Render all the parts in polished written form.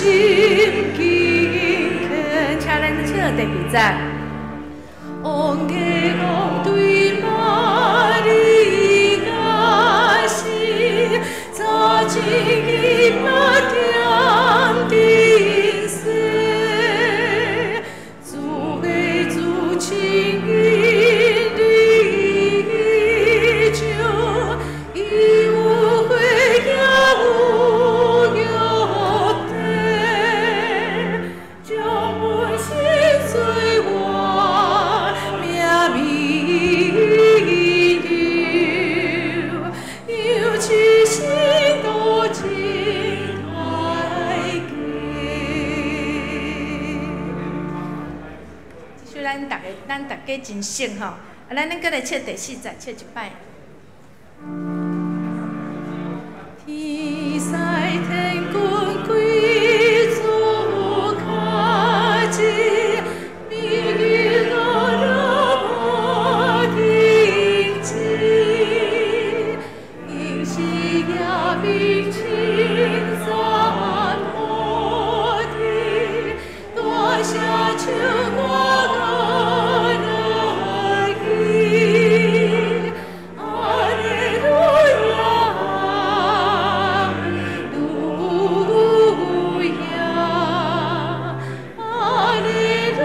心敬虔。请咱唱第二节。王家公对玛利亚是早前伊嘛踮伫世，主的主亲因你就伊有血也有肉体，将阮心做我命弥留，有一生都真太坚。这首咱大家真熟吼，啊，咱阁来唱第四节，唱一摆。天使天军归主脚趾，美丽罗罗无停止，应是耶明称赞无天，大声唱歌来去，哈利路亚，路亚，哈利路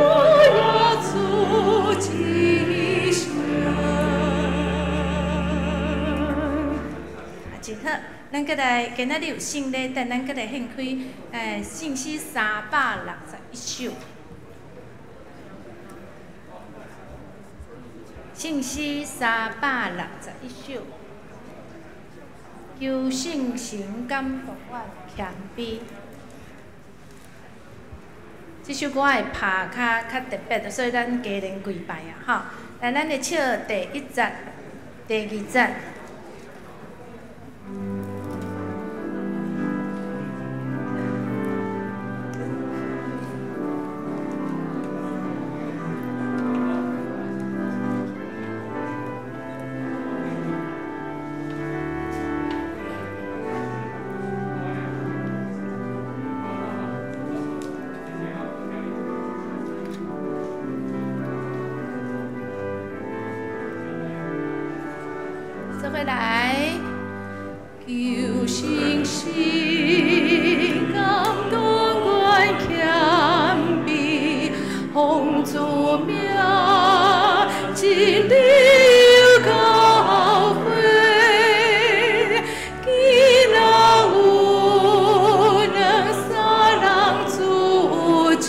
亚，主至圣。啊，真好，咱阁来，今仔日有圣礼，等咱阁来献开，圣诗361首。圣诗361首，求圣神感动我谦卑。这首歌会拍较特别，所以咱加练几摆啊，吼。来，咱来唱第一节、第二节。做伙来，求圣神感动阮谦卑，奉主名真理有教诲，今若有两三人聚集，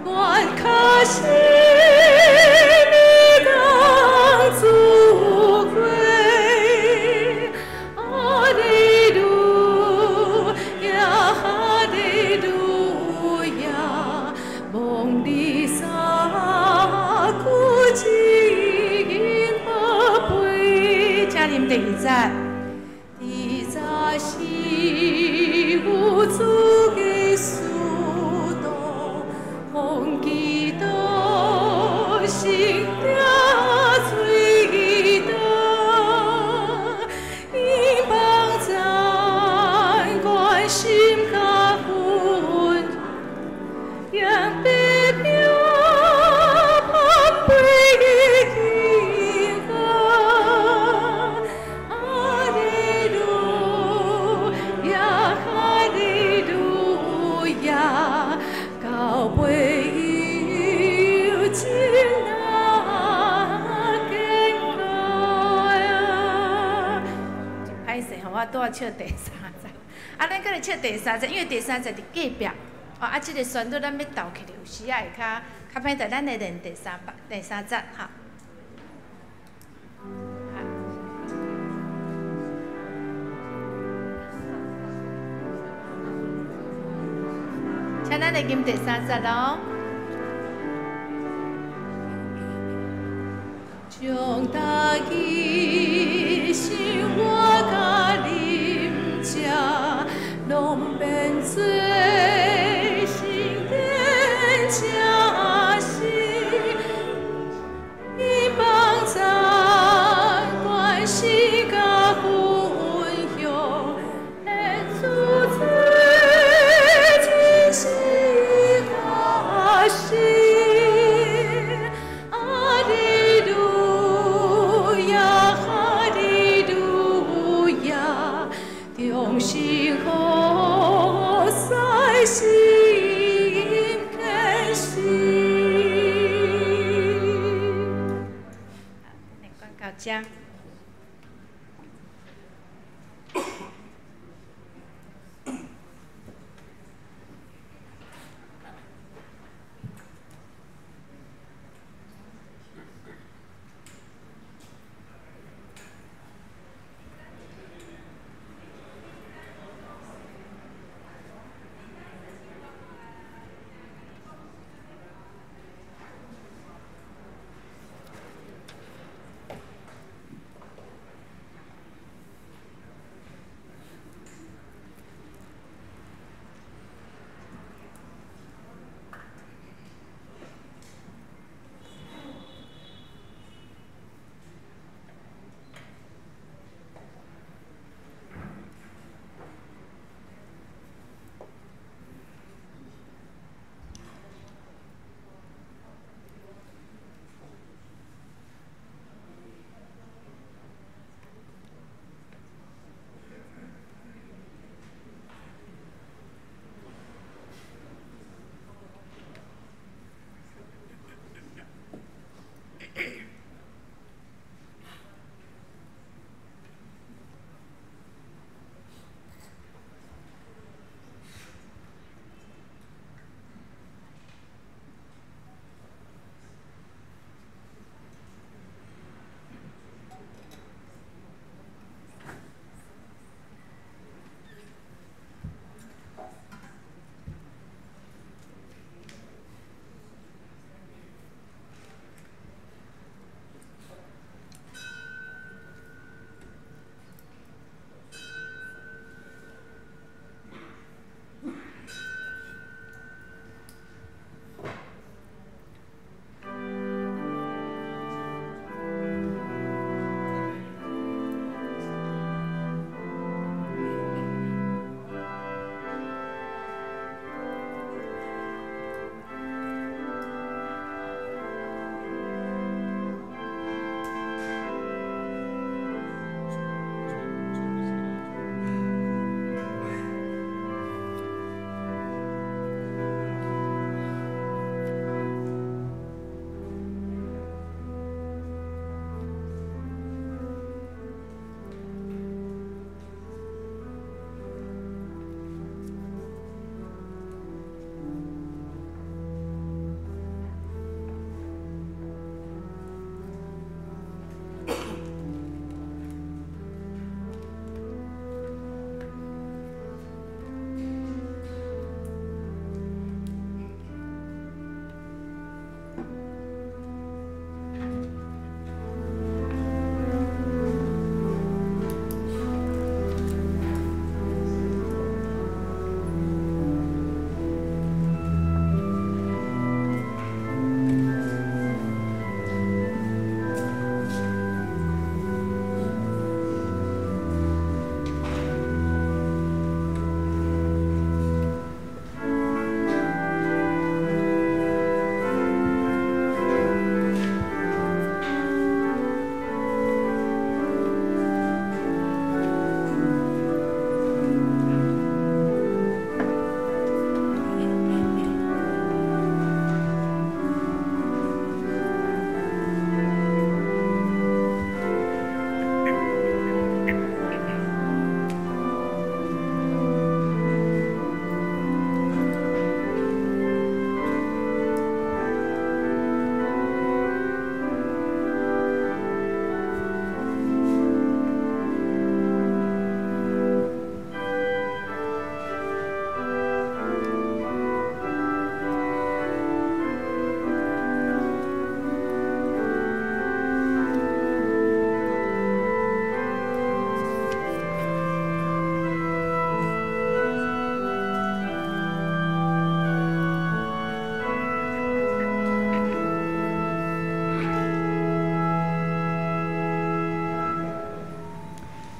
愿确实你同聚会。哈利路亚，哈利路亚，望你三句真宝贝。请啉第二节。伫早时有主耶稣道，奉基督圣定罪道，因帮赞关心甲分，让白命盼飞天河。哈利路亚，哈利路亚，到尾有真啊坚固呀！真歹势吼，我拄仔唱第三节，啊，咱阁来唱第三节，因为第三节伫隔壁，哦，啊，这个旋律咱欲斗起来，有时仔会较歹势，咱来练第三节吼。请咱来吟第三节咯。将大义生活佮啉食，拢变做圣殿吃食，伊帮赞关心佮分享，献出最真到遮。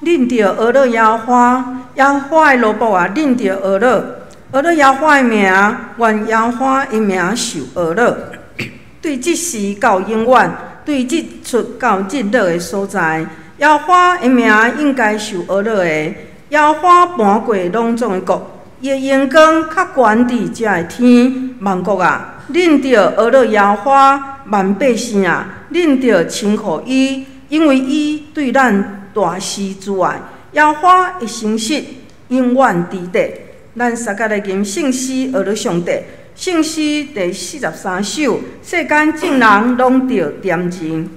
恁著学乐耶和华，耶和华的奴仆啊，恁著学乐，学乐耶和华的名，愿耶和华的名受学乐。对这时到永远，对日出到日落的所在，耶和华的名应该受学乐的。耶和华盘过拢总的国，伊的荣光较悬伫遮的天。万国啊，恁著学乐耶和华；万百姓啊，恁著称呼伊。因為伊對咱大施慈愛，耶和華的誠實永遠佇底。咱三個來吟聖詩，學了上帝。聖詩第43首，世間眾人攏著恬靜。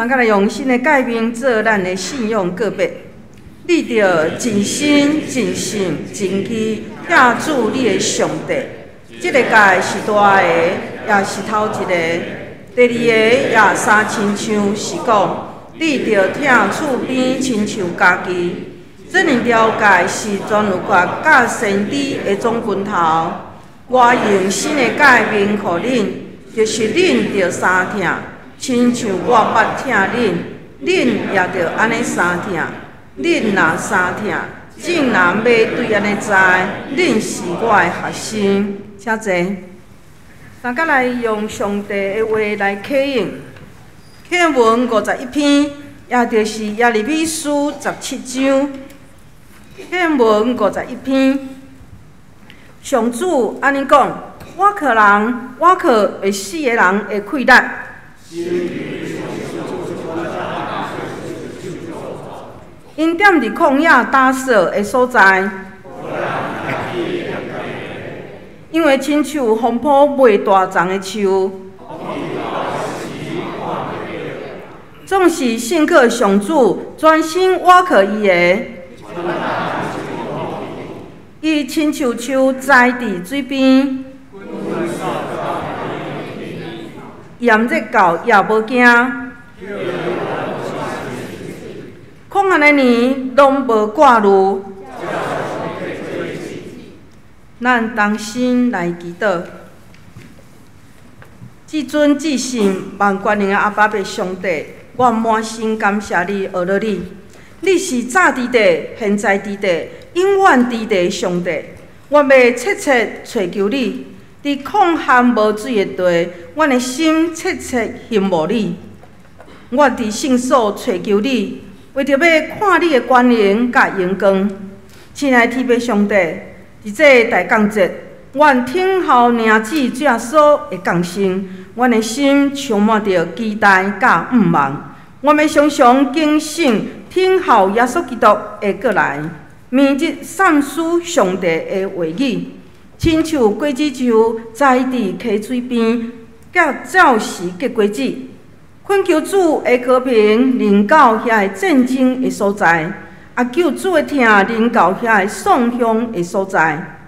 咱來用新的誡命做咱的信仰告白。你著盡心、盡性、盡意疼主你的上帝。這个誡是大个，也是頭一个。第二个也相親像是講，你著疼厝邊親像家己。這兩條誡是全律法佮先知的總根頭。我用新的誡命予恁，就是恁著相疼。親像我捌疼恁，恁也著按呢相疼。恁若相疼，眾人欲對按呢知，恁是我的學生。請坐。大家來用上帝的話來啟應。啟文51篇，也就是耶利米書17章。啟文51篇，上主按呢講：倚靠人，倚靠會死的人的氣力。𪜶踮佇曠野打掃的所在，因為親像風波袂大叢的樹，總是信靠上主，專心倚靠伊的。伊親像樹栽佇水邊，炎熱到也無驚。曠旱的年攏無掛慮。咱同心來祈禱。至尊至聖萬權能的阿爸父上帝，我滿心感謝你，阿樂你。你是早佇地、現在佇地、永遠佇地的上帝。我欲切切揣求你，佇曠旱無水的地，阮的心切切欣慕你。我佇聖所揣求你，為著欲看你的權能佮榮光。親愛的天父上帝，佇這大降節，阮等候領子主耶穌的降生，阮的心充滿著期待佮向望。阮欲常常警醒，等候耶穌基督的過來，明日散思上帝的話語，親像果子樹栽佇溪水邊，才照時結果子。懇求主的和平臨到遐个戰爭的所在，也求主的疼臨到遐个喪鄉的所在。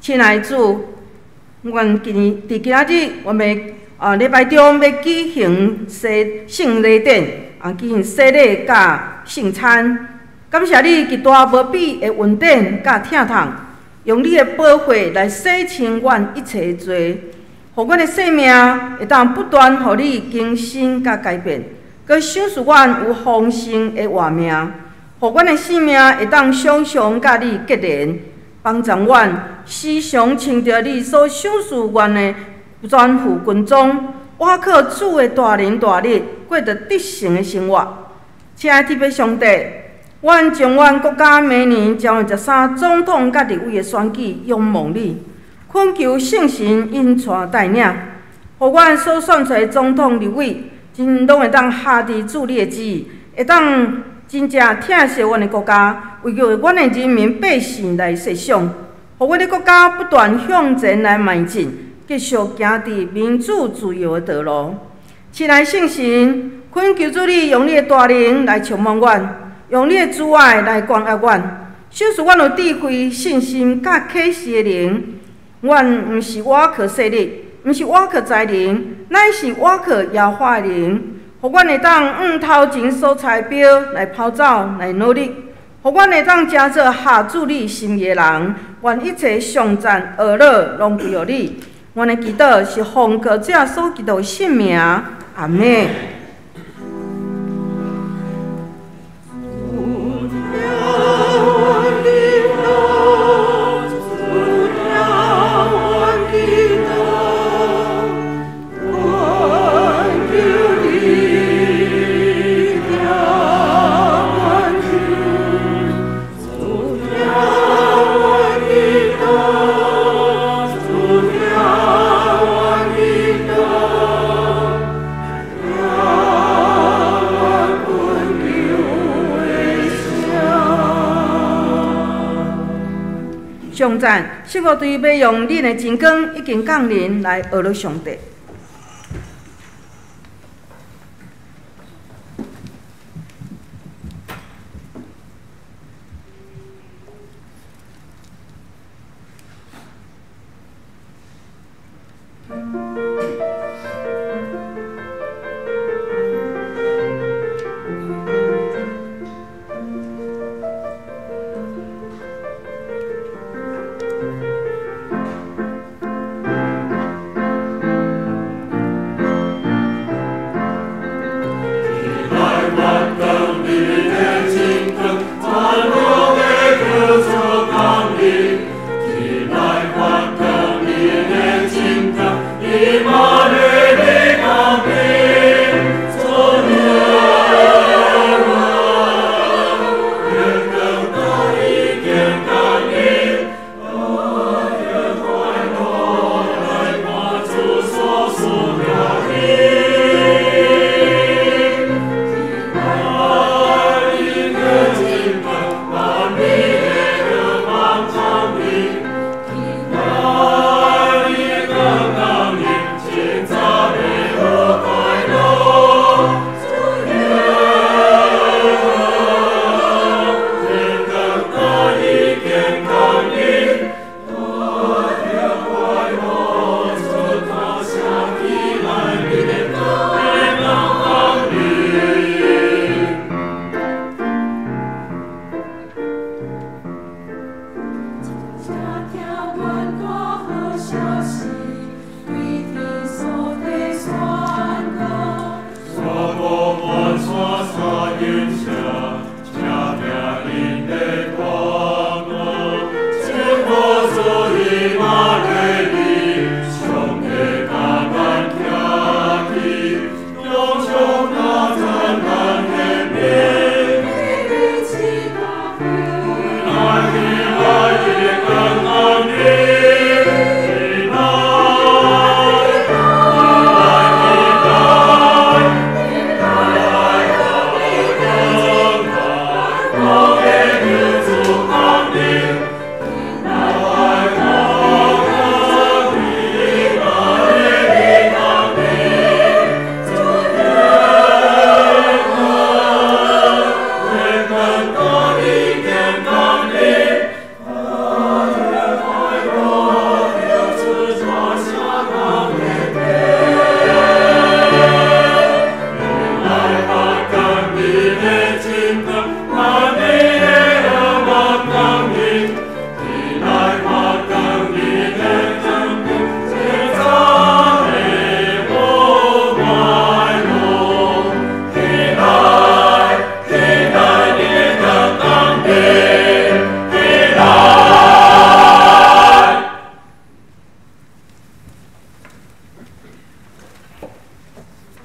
親愛的主，阮今年佇今仔日，阮欲禮拜中欲舉行洗聖禮典，舉行洗禮佮聖餐。感謝你極大無比的恩典佮疼痛，用你的寶血來洗清阮一切的罪，予阮的生命會當不斷予你更新佮改變，閣賞賜阮有豐盛的活命，予阮的生命會當常常佮你結連，幫助阮時常穿著你所賞賜阮的全副軍裝，倚靠主的大能大力，過著得勝的生活。親愛的天父上帝，阮將阮國家明年1月13總統佮立委的選舉仰望你，懇求聖神引帶帶領，予阮所選出的總統立委，真攏會當合佇主你的旨意，會當真正疼惜阮的國家，為著阮的人民百姓來設想，予阮的國家不斷向前來邁進，繼續行佇民主自由的道路。親愛聖神，懇求主你用你的大能來充滿阮，用你的慈愛來關愛阮，賞賜阮有智慧、信心佮啟示的靈。阮毋是倚靠勢力，毋是倚靠才能，乃是倚靠耶和華的靈。予阮會當向頭前所差標來跑走，來努力。予阮會當成做合主你心意的人。願一切頌讚、阿樂攏歸予你。阮的祈禱是奉靠主耶穌基督的聖名，阿們。上讚，聖樂隊欲用恁的真光已經降臨來阿樂上帝。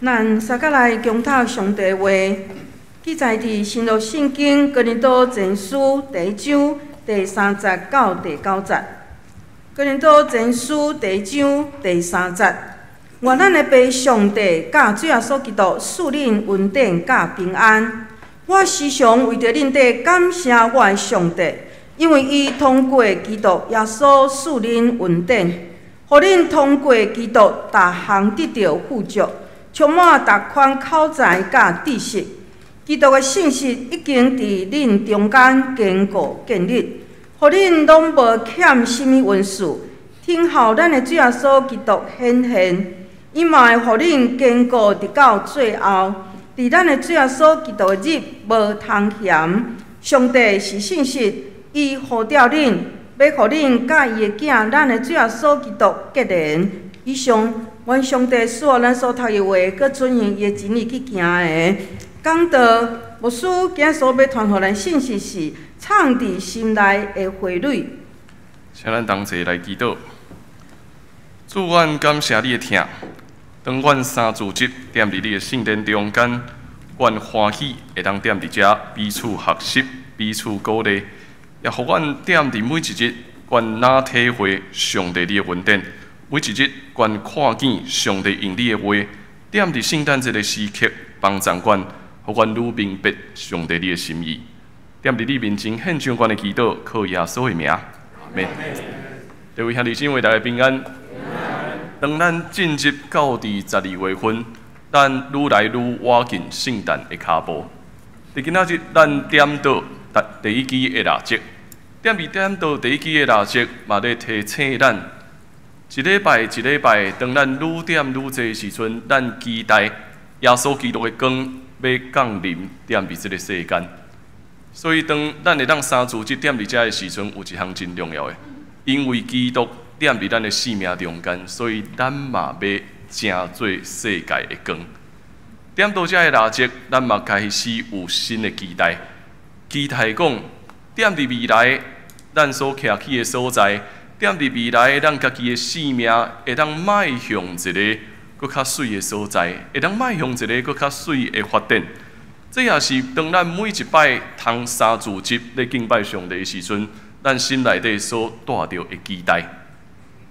咱三個來恭讀上帝話，記載佇新約聖經哥林多前書第一章第三節到第九節。哥林多前書第一章第三節，願咱的父上帝佮主耶穌基督賜恁恩典佮平安。我時常為著恁塊感謝我的上帝，因為伊通過基督耶穌賜恁恩典，予恁通過基督逐項得著富足，充滿逐款口才佮知識。基督的信實已經佇恁中間堅固建立，予恁攏無欠啥物恩賜。聽候咱的主耶穌基督顯現，伊嘛會予恁堅固直到最後。佇咱的主耶穌基督的日無通嫌。上帝是信實，伊呼召恁，欲予恁佮伊的囝，咱的主耶穌基督結連。以上，願上帝賜予咱所讀的話，閣遵行伊的真理去行的。講道牧師今仔所欲傳予咱信息是藏佇心內的花蕊。請咱同齊來祈禱。主，阮感謝你的疼。當阮三主日踮佇你的聖殿中間，阮歡喜會當踮佇遮彼此學習、彼此鼓勵，也予阮踮佇每一日，阮若體會上帝你的恩典，每一日阮看見上帝用你的話，踮佇聖誕節的時刻幫助阮，予阮愈明白上帝你的心意。踮佇你面前獻上阮的祈禱，靠耶穌的名，阿們。各位兄弟姊妹，大家平安。當咱進入到佇12月份，咱愈來愈倚近聖誕的跤步。佇今仔日，咱點著第一支的蠟燭，踮佇點著第一支的蠟燭，嘛咧提醒咱，一禮拜一禮拜，當咱愈點愈濟時陣，咱期待耶穌基督的光欲降臨踮佇這个世間。所以，當咱會當三主日踮佇遮的時陣，有一項真重要的，因為基督踮佇咱的生命中間，所以咱嘛欲成做世界的光。點著遮的蠟燭，咱嘛開始有新的期待，期待講，踮佇未來，咱所徛起的所在，踮佇未來，咱家己的生命會當邁向一个閣較媠的所在，會當邁向一个閣較媠的發展。這也是當咱每一擺通三主日咧敬拜上帝的時陣，咱心內底所帶著的期待。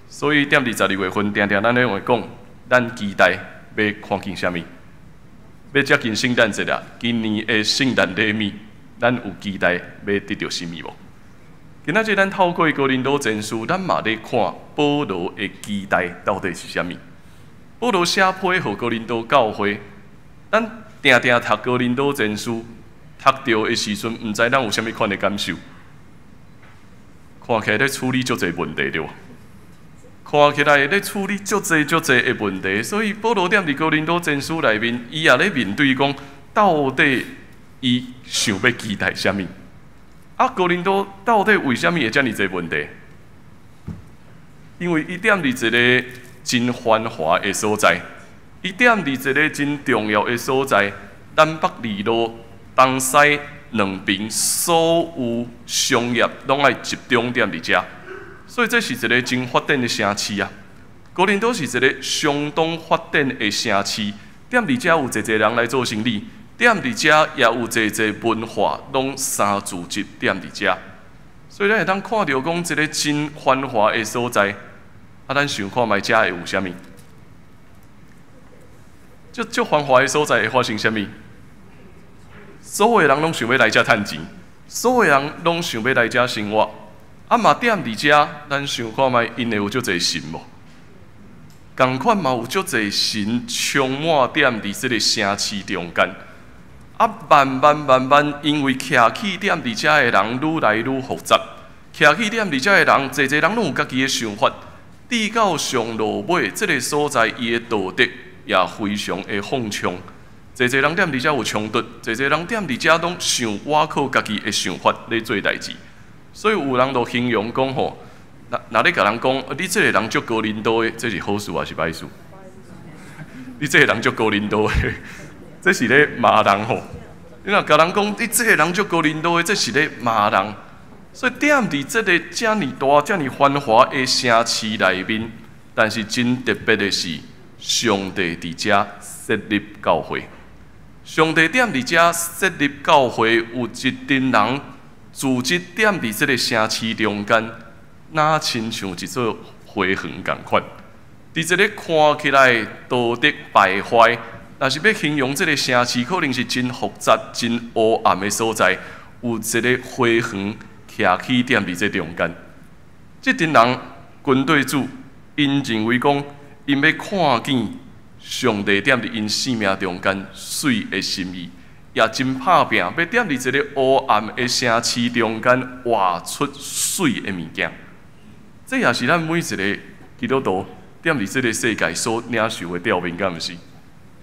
所以，踮佇12月份，定定咱咧會講，咱期待欲看見啥物？欲接近聖誕節啊！今年的聖誕禮物，咱有期待欲得著啥物無？今仔日咱透過哥林多前書，咱嘛咧看保羅的期待到底是啥物？保羅寫批予哥林多教會，咱定定讀哥林多前書，讀著的時陣，毋知咱有啥物款的感受？看起來咧處理足濟問題對無？看起來咧處理足濟足濟的問題，所以保羅踮佇哥林多前書內面，伊也咧面對講，到底伊想欲期待啥物？啊，哥林多到底為啥物會遮爾濟問題？因為伊踮佇一个真繁華的所在，伊踮佇一个真重要的所在，南北二路東西兩邊所有商業攏愛集中踮佇遮。所以這是一个真發展的城市啊！哥林多是一个相當發展的城市，踮佇遮有濟濟人來做生意，踮佇遮也有濟濟文化攏三聚集踮佇遮。所以咱會當看著講這个真繁華的所在，啊，咱想看覓遮會有啥物？足足繁華的所在會發生啥物？所有人攏想欲來遮趁錢，所有人攏想欲來遮生活。啊嘛踮佇遮，咱想看覓，𪜶會有足濟神無？仝款嘛有足濟神充滿踮佇這个城市中間。啊，慢慢慢慢，因為徛起踮佇遮的人愈來愈複雜，徛起踮佇遮的人，濟濟人攏有家己的想法。直到上落尾，這个所在伊的道德也非常的放暢。濟濟人踮佇遮有衝突，濟濟人踮佇遮攏想倚靠家己的想法咧做代誌。所以有人就形容講吼，若若你共人講，你這个人足哥林多的，這是好事還是歹事？你這个人足哥林多的，這是咧罵人吼。你若共人講，你這个人足哥林多的，這是咧罵人。所以踮佇這个遮爾大、遮爾繁華的城市內面，但是真特別的是，上帝佇遮設立教會。上帝踮佇遮設立教會，有一陣人組織踮佇這个城市中間，若親像一座花園仝款。佇這个看起來道德敗壞，若是欲形容這个城市，可能是真複雜、真烏暗的所在，有一个花園徛起踮佇這中間。這陣人軍隊主，𪜶認為講，𪜶欲看見上帝踮佇𪜶生命中間媠的心意，也真拍拚，欲踮佇一个烏暗的城市中間活出媠的物件。這也是咱每一个基督徒踮佇這个世界所領受的吊命，敢毋是？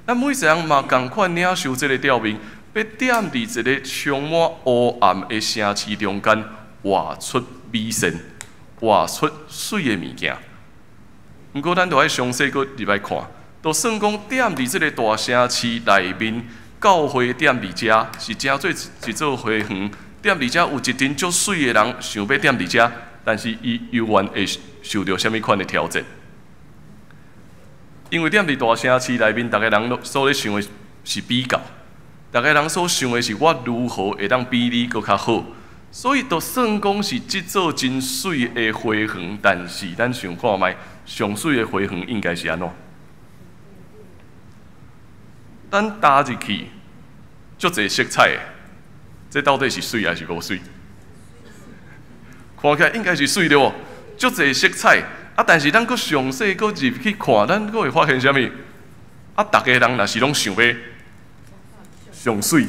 咱每一個人嘛仝款領受這个吊命，欲踮佇一个充滿烏暗的城市中間活出美善、活出媠的物件。毋過，咱著愛詳細閣入來看，就算講踮佇這个大城市內面，教會踮佇遮是成做一座花園，踮佇遮有一陣足媠的人想欲踮佇遮，但是伊猶原會受著啥物款的挑戰？因為踮佇大城市內面，逐个人攏所咧想的是比較，逐个人所想的是我如何會當比你閣較好。所以，就算講是這座真媠的花園，但是咱想看覓，上媠的花園應該是按怎？咱踏入去，足濟色彩的，這到底是媠還是無媠？看起來應該是媠對無？足濟色彩。啊！但是咱閣詳細閣入去看，咱閣會發現啥物？啊！逐个人若是攏想欲上媠，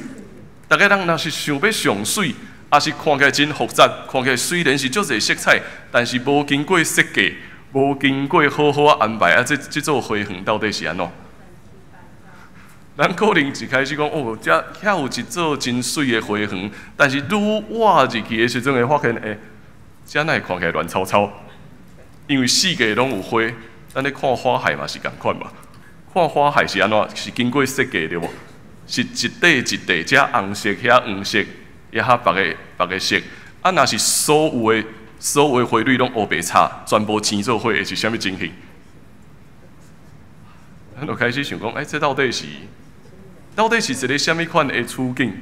逐个人若是想欲上媠，抑是看起來真複雜，看起來雖然是足濟色彩，但是無經過設計，無經過好好仔安排，啊！這座花園到底是按怎？咱可能一開始講哦，遮遐有一座真媠的花園，但是愈挖入去的時陣會發現，欸，遮哪會看起來亂糟糟？因為四界攏有花，咱咧看花海嘛是仝款嘛。看花海是按怎？是經過設計對無？是一塊一塊，遮紅色，遐黃色，遐別个色。啊，若是所有的花蕊攏烏白插，全部青做伙，會是啥物情形？咱就開始想講，欸，這到底是一個啥物款的處境？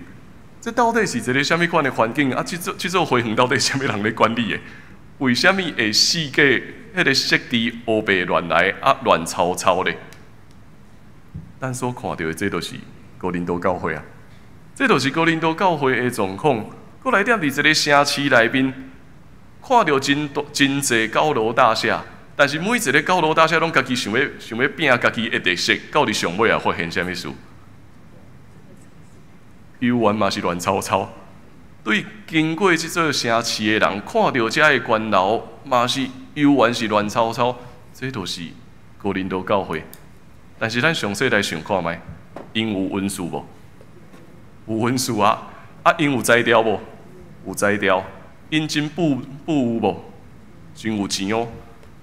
這到底是一個啥物款的環境？啊，這座花園到底啥物人咧管理的？為啥物會四界彼个設置烏白亂來啊亂糟糟咧？咱所看著的這就是哥林多教會啊，這就是哥林多教會的狀況。閣來踮佇一个城市內面，看著真大真濟高樓大廈，但是每一个高樓大廈攏家己想欲拚家己的特色，到佇上尾也發現啥物事？猶原嘛是亂糟糟。對經過這座城市的人，看著遮的懸樓，嘛是猶原是亂糟糟。這就是哥林多教會。但是咱詳細來想看覓，𪜶有恩賜無？有恩賜啊！啊，𪜶有才調無？有才調。𪜶真富有無？真有錢哦。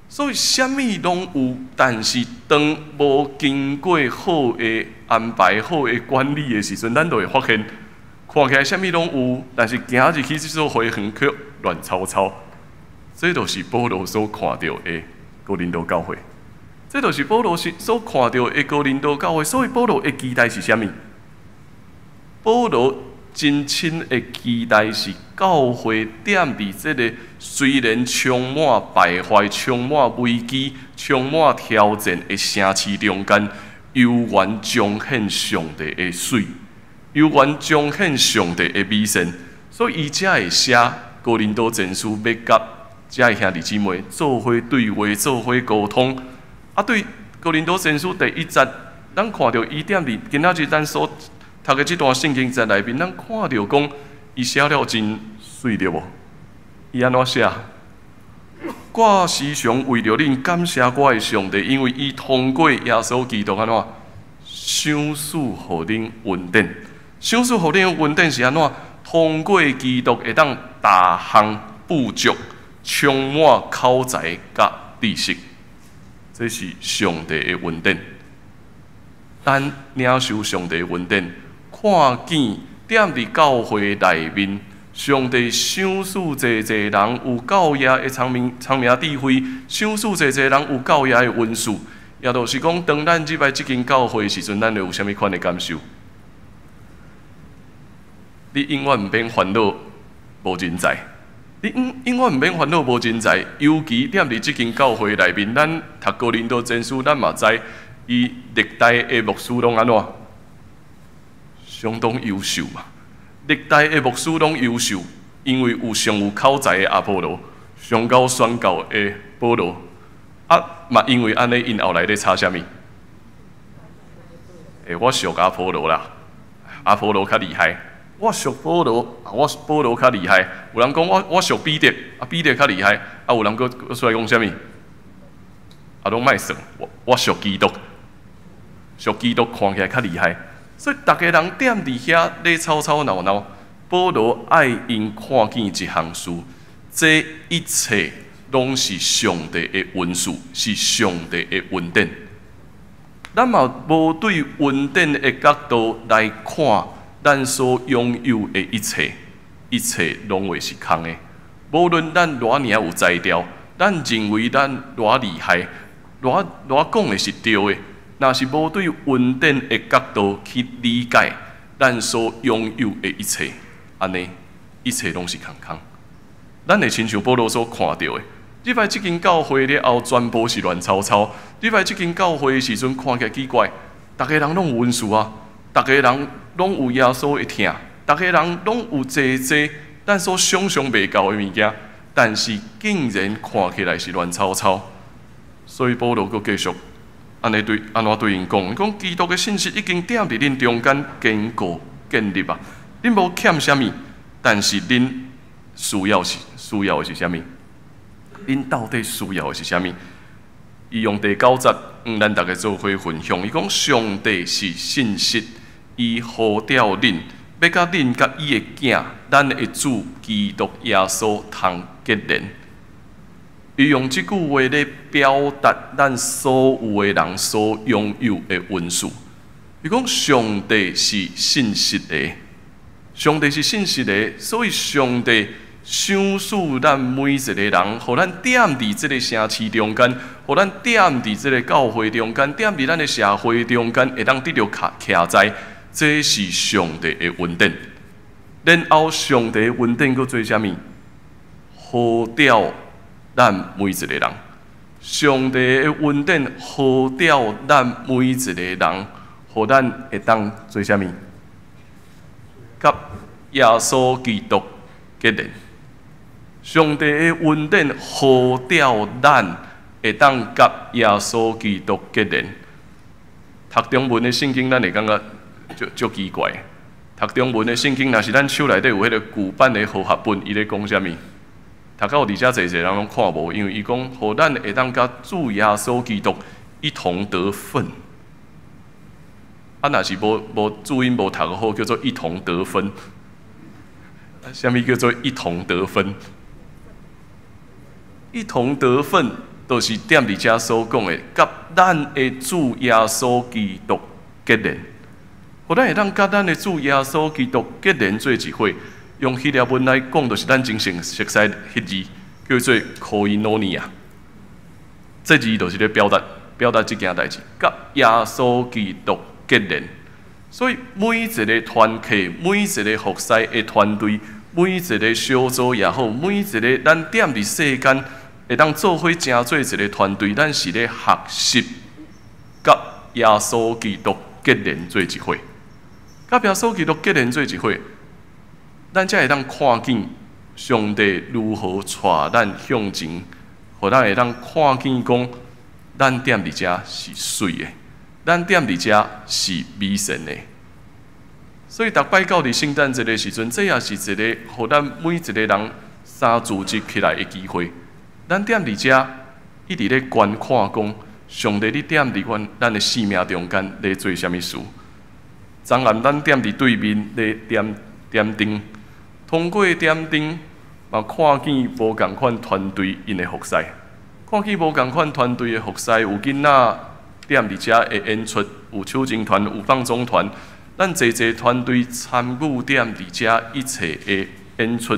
所以啥物攏有，但是當無經過好的安排、好的管理的時陣，咱就會發現，看起來啥物攏有，但是行入去這座花園卻亂糟糟。這就是保羅所看著的哥林多教會。這就是保羅所看著的哥林多教會。所以保羅的期待是啥物？保羅真深的期待是教會踮佇這个雖然充滿敗壞、充滿危機、充滿挑戰的城市中間，猶原彰顯上帝的媠，猶原彰顯上帝的美善，所以伊才會寫哥林多前書，欲佮遮的兄弟姊妹做伙對話、做伙溝通。啊，對哥林多前書第一節，咱看著伊踮佇今仔日咱所讀的這段聖經節內面，咱看著講，伊寫了真媠對無？伊按怎寫？我時常為著恁感謝我的上帝，因為伊通過耶穌基督按怎賞賜予恁恩典。賞賜予恁恩典是按怎？通過基督會當逐項富足，充滿口才佮知識。這是上帝的恩典。咱領受上帝的恩典，看見踮佇教會內面，上帝賞賜濟濟人有教義的聰明智慧，賞賜濟濟人有教義的恩賜，也就是講，當咱入來這間教會時陣，咱會有啥物款的感受？你永遠毋免煩惱無人才，你永遠毋免煩惱無人才。尤其踮佇這間教會內面，咱讀哥林多前書，咱嘛知，伊歷代的牧師攏按怎？相當優秀嘛。歷代的牧師攏優秀，因為有上有口才的阿波羅，上𠢕宣教的保羅。啊，嘛因為按呢，𪜶後來咧吵啥物？欸，我屬阿波羅啦，阿波羅較厲害。我屬保羅，我保羅較厲害。有人講我屬彼得，啊彼得較厲害。啊有人閣出來講啥物？啊攏莫算，我屬基督，屬基督看起來較厲害。所以逐家人踮佇遐咧吵吵鬧鬧。保羅愛𪜶看見一項事，這一切攏是上帝的恩賜，是上帝的恩典。咱嘛無對恩典的角度來看咱所擁有的一切，一切攏會是空的。無論咱偌爾有才調，咱認為咱偌厲害，偌講的是對的，若是無對恩典的角度去理解咱所擁有的一切，按呢，一切攏是空空。咱會親像保羅所看著的，入來這間教會了後，全部是亂糟糟。入來這間教會的時陣，看起來奇怪，逐家人攏有恩賜啊，逐家人攏有耶穌的疼，逐家人攏有濟濟咱所想象袂到的物件，但是竟然看起來是亂糟糟。所以保羅閣繼續按呢對按怎對𪜶講？伊講基督的信息已經踮佇恁中間堅固建立啊，恁無欠啥物，但是恁需要的是啥物？恁到底需要的是啥物？伊用第九節，咱逐家做伙分享。伊講上帝是信實，伊呼召恁，欲共恁佮伊的囝，咱的主基督耶穌通結連。伊用這句話咧表達咱所有的人所擁有的恩賜。伊講上帝是信實的，上帝是信實的，所以上帝賞賜咱每一個人，予咱踮佇這個城市中間，予咱踮佇這個教會中間，踮佇咱的社會中間，會當得著徛在，這是上帝的恩典。然後上帝的恩典閣做啥物？呼召咱每一個人。上帝的恩典呼召咱每一個人，予咱會當做啥物？佮耶穌基督結連。上帝的恩典呼召咱會當佮耶穌基督結連。讀中文的聖經，咱會感覺足足奇怪。讀中文的聖經，若是咱手內底有彼個舊版的和合本，伊咧講啥物？讀到佇遮濟濟人攏看無，因為伊講，予咱會當佮主耶穌基督一同得份。啊，若是無注音無讀好，叫做一同得分。啥物叫做一同得分？一同得份，就是踮佇遮所講的，佮咱的主耶穌基督結連。予咱會當佮咱的主耶穌基督結連做一伙。用希臘文來講，就是咱真熟悉彼字，叫做 koinonia。這字就是咧表達這件代誌，佮耶穌基督結連。所以每一個團契，每一個服侍的團隊，每一個小組也好，每一個咱踮佇世間會當做伙成做一個團隊，咱是咧學習佮耶穌基督結連做一伙，佮耶穌基督結連做一伙，咱才會當看見上帝如何帶咱向前，予咱會當看見講，咱踮佇遮是媠的，咱踮佇遮是美善的。所以，逐擺到佇聖誕節的時陣，這也是一個予咱每一個人三組織起來的機會。咱踮佇遮一直咧觀看，講上帝，你踮佇阮咱的生命中間咧做啥物事？昨暗咱踮佇對面咧點點燈，通過點燈，嘛看見無仝款團隊𪜶的服侍，看見無仝款團隊的服侍，有囡仔踮佇遮的演出，有手琴團，有放縱團，咱濟濟團隊參與踮佇遮一切的演出，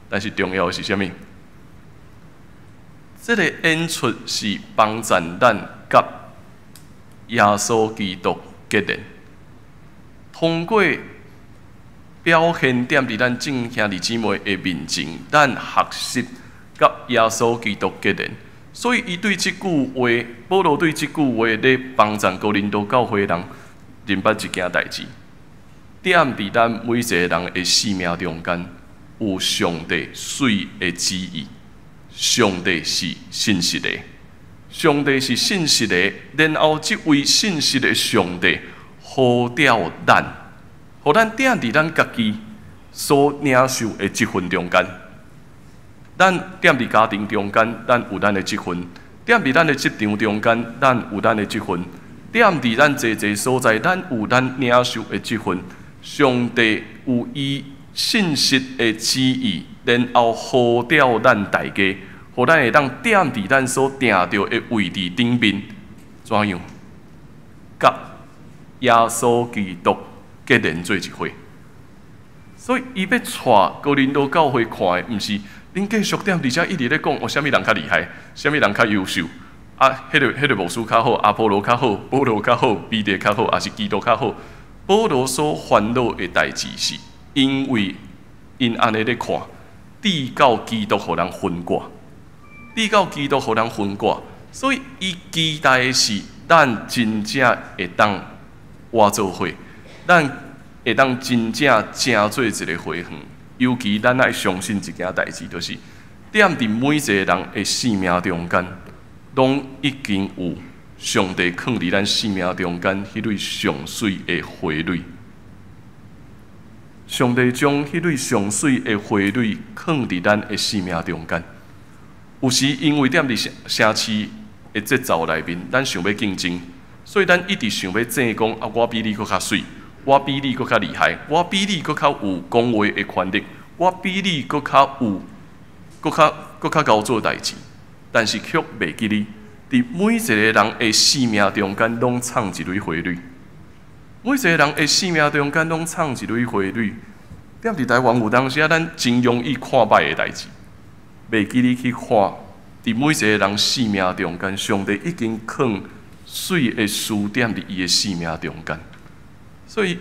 但是重要的是啥物？這個演出是幫贊咱佮耶穌基督結連。通過表現踮佇咱眾兄弟姊妹的面前，咱學習佮耶穌基督結連。所以，伊對這句話，保羅對這句話咧幫贊哥林多教會人認捌一件代誌。踮佇咱每一個人的生命中間，有上帝媠的旨意。上帝是信實的，上帝是信實的，然後這位信實的上帝呼召咱，予咱踮佇咱家己所領受的職分中間。咱踮佇家庭中間，咱有咱的職分；踮佇咱的職場中間，咱有咱的職分；踮佇咱濟濟所在，咱有咱領受的職分。上帝有伊信實的旨意，然後呼召咱大家，予咱會當踮佇咱所埕著的位置頂面，怎樣？佮耶穌基督結連做一伙。所以，伊欲帶哥林多教會看的，毋是恁繼續踮佇遮一直咧講，哦，啥物人較厲害，啥物人較優秀，啊，彼個牧師較好，阿波羅較好，保羅較好，彼得較好，抑是基督較好？保羅所煩惱的代誌是，因為𪜶按呢咧看，至到基督予人分割，至到基督予人分割，所以伊期待的是，咱真正會當活做伙，咱會當真正成做一个花園。尤其咱愛相信一件代誌，就是踮佇每一個人的生命中間，攏已經有上帝囥佇咱生命中間彼蕊上媠的花蕊。上帝將彼蕊上媠的花蕊囥佇咱的生命中間。有時因為踮佇城城市的節奏內面，咱想欲競爭，所以咱一直想欲爭講啊，我比你閣較媠，我比你閣較厲害，我比你閣較有講話的權力，我比你閣較有，閣較𠢕做代誌，但是卻袂記得，佇每一個人的生命中間，攏藏一蕊花蕊。每一個人的生命中間，攏藏一蕊花蕊。踮佇台灣有當時啊，咱真容易看䆀的代誌，袂記得去看，佇每一個人生命中間，上帝已經囥媠的書踮佇伊的生命中間。所以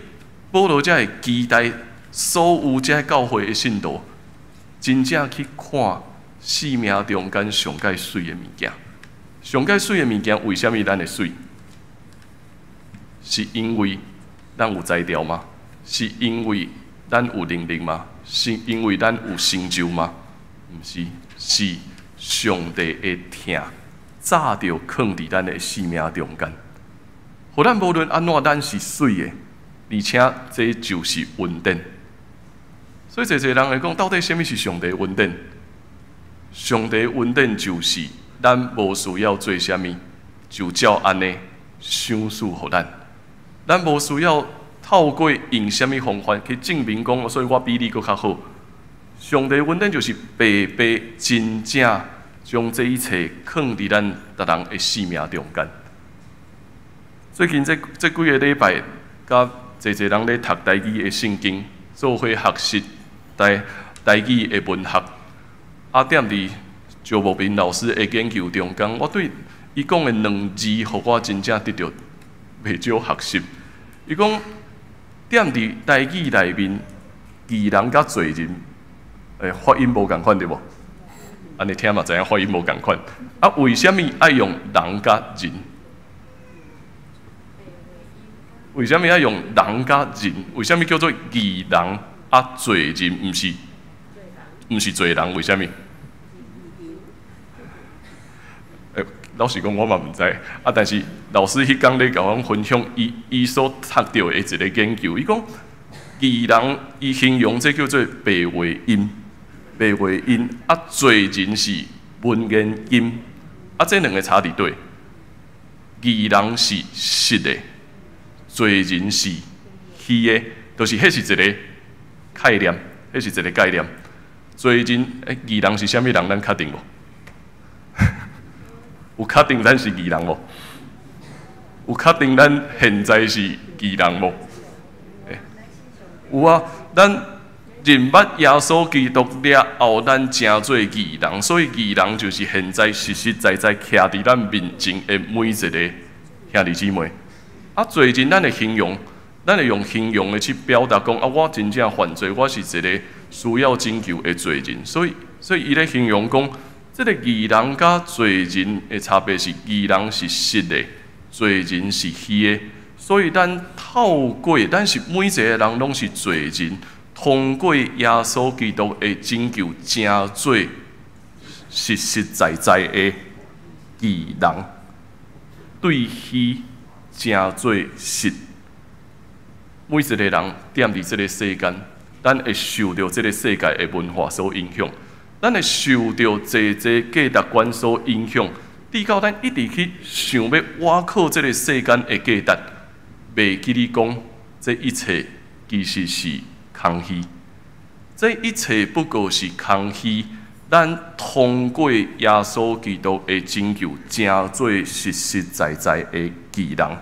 保羅才會期待所有這教會的信徒，真正去看生命中間上蓋媠的物件。上蓋媠的物件，為啥物咱會媠？是因為咱有才調嗎？是因為咱有能力嗎？是因為咱有成就嗎？毋是，是上帝的疼早就囥佇咱的生命中間。予咱無論按怎，咱是媠的，而且這就是恩典。所以，濟濟人會講，到底啥物是上帝恩典？上帝恩典就是咱無需要做啥物，就照按呢賞賜予咱。咱無需要透過用啥物方法去證明講，所以我比你閣較好。上帝恩典就是白白真正將這一切囥佇咱逐人的生命中間。最近這幾个禮拜，佮濟濟人咧讀台語的聖經，做伙學習台語的文學。啊，踮佇趙牧民老師的研究中間，我對伊講的兩字，予我真正得著袂少學習。伊講踮佇台語內面，義人佮罪人，發音無仝款對無？按呢聽嘛知影發音無仝款。啊，為啥物愛用人佮人？為啥物愛用人佮人？為啥物叫做義人啊罪人？毋是，毋是罪人？為啥物？老實講，我嘛毋知。啊，但是老師彼工咧共阮分享伊所讀著的一個研究，伊講義人伊形容這叫做白話音，白話音啊，罪人是文言音，啊，這兩个差佇佗？義人是實的，罪人是虛的，就是彼是一个概念，彼是一个概念。罪人，義人是啥物人？咱確定無？有確定咱是義人無？有確定咱現在是義人無？有啊，咱認捌耶穌基督了後，咱成做義人，所以義人就是現在實實在在徛佇咱面前的每一个兄弟姊妹。啊，罪人咱會形容，咱會用形容的去表達講啊，我真正犯罪，我是一个需要拯救的罪人。所以伊咧形容講，這个義人佮罪人的差別是，義人是實的，罪人是虛的。所以咱透過，咱是每一个人攏是罪人，通過耶穌基督的拯救，成做實實在在的義人，對虛成做實。每一个人踮佇這个世間，咱會受著這个世界的文化所影響，咱會受著濟濟價值觀所影響，直到咱一直去想欲倚靠這个世間的價值，袂記得講，這一切其實是空虛，這一切不過是空虛。咱通過耶穌基督的拯救，成做實實在在的義人。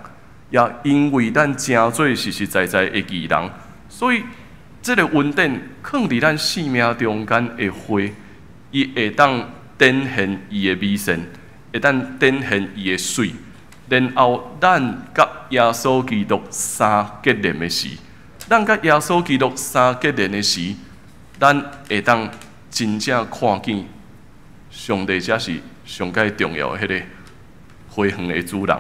也因為咱成做實實在在的義人，所以這个恩典囥佇咱生命中間的花，伊會當展現伊的美善，會當展現伊的媠。然後咱佮耶穌基督相結連的時，咱佮耶穌基督相結連的時，咱會當真正看見上帝才是上蓋重要的彼个花園的主人。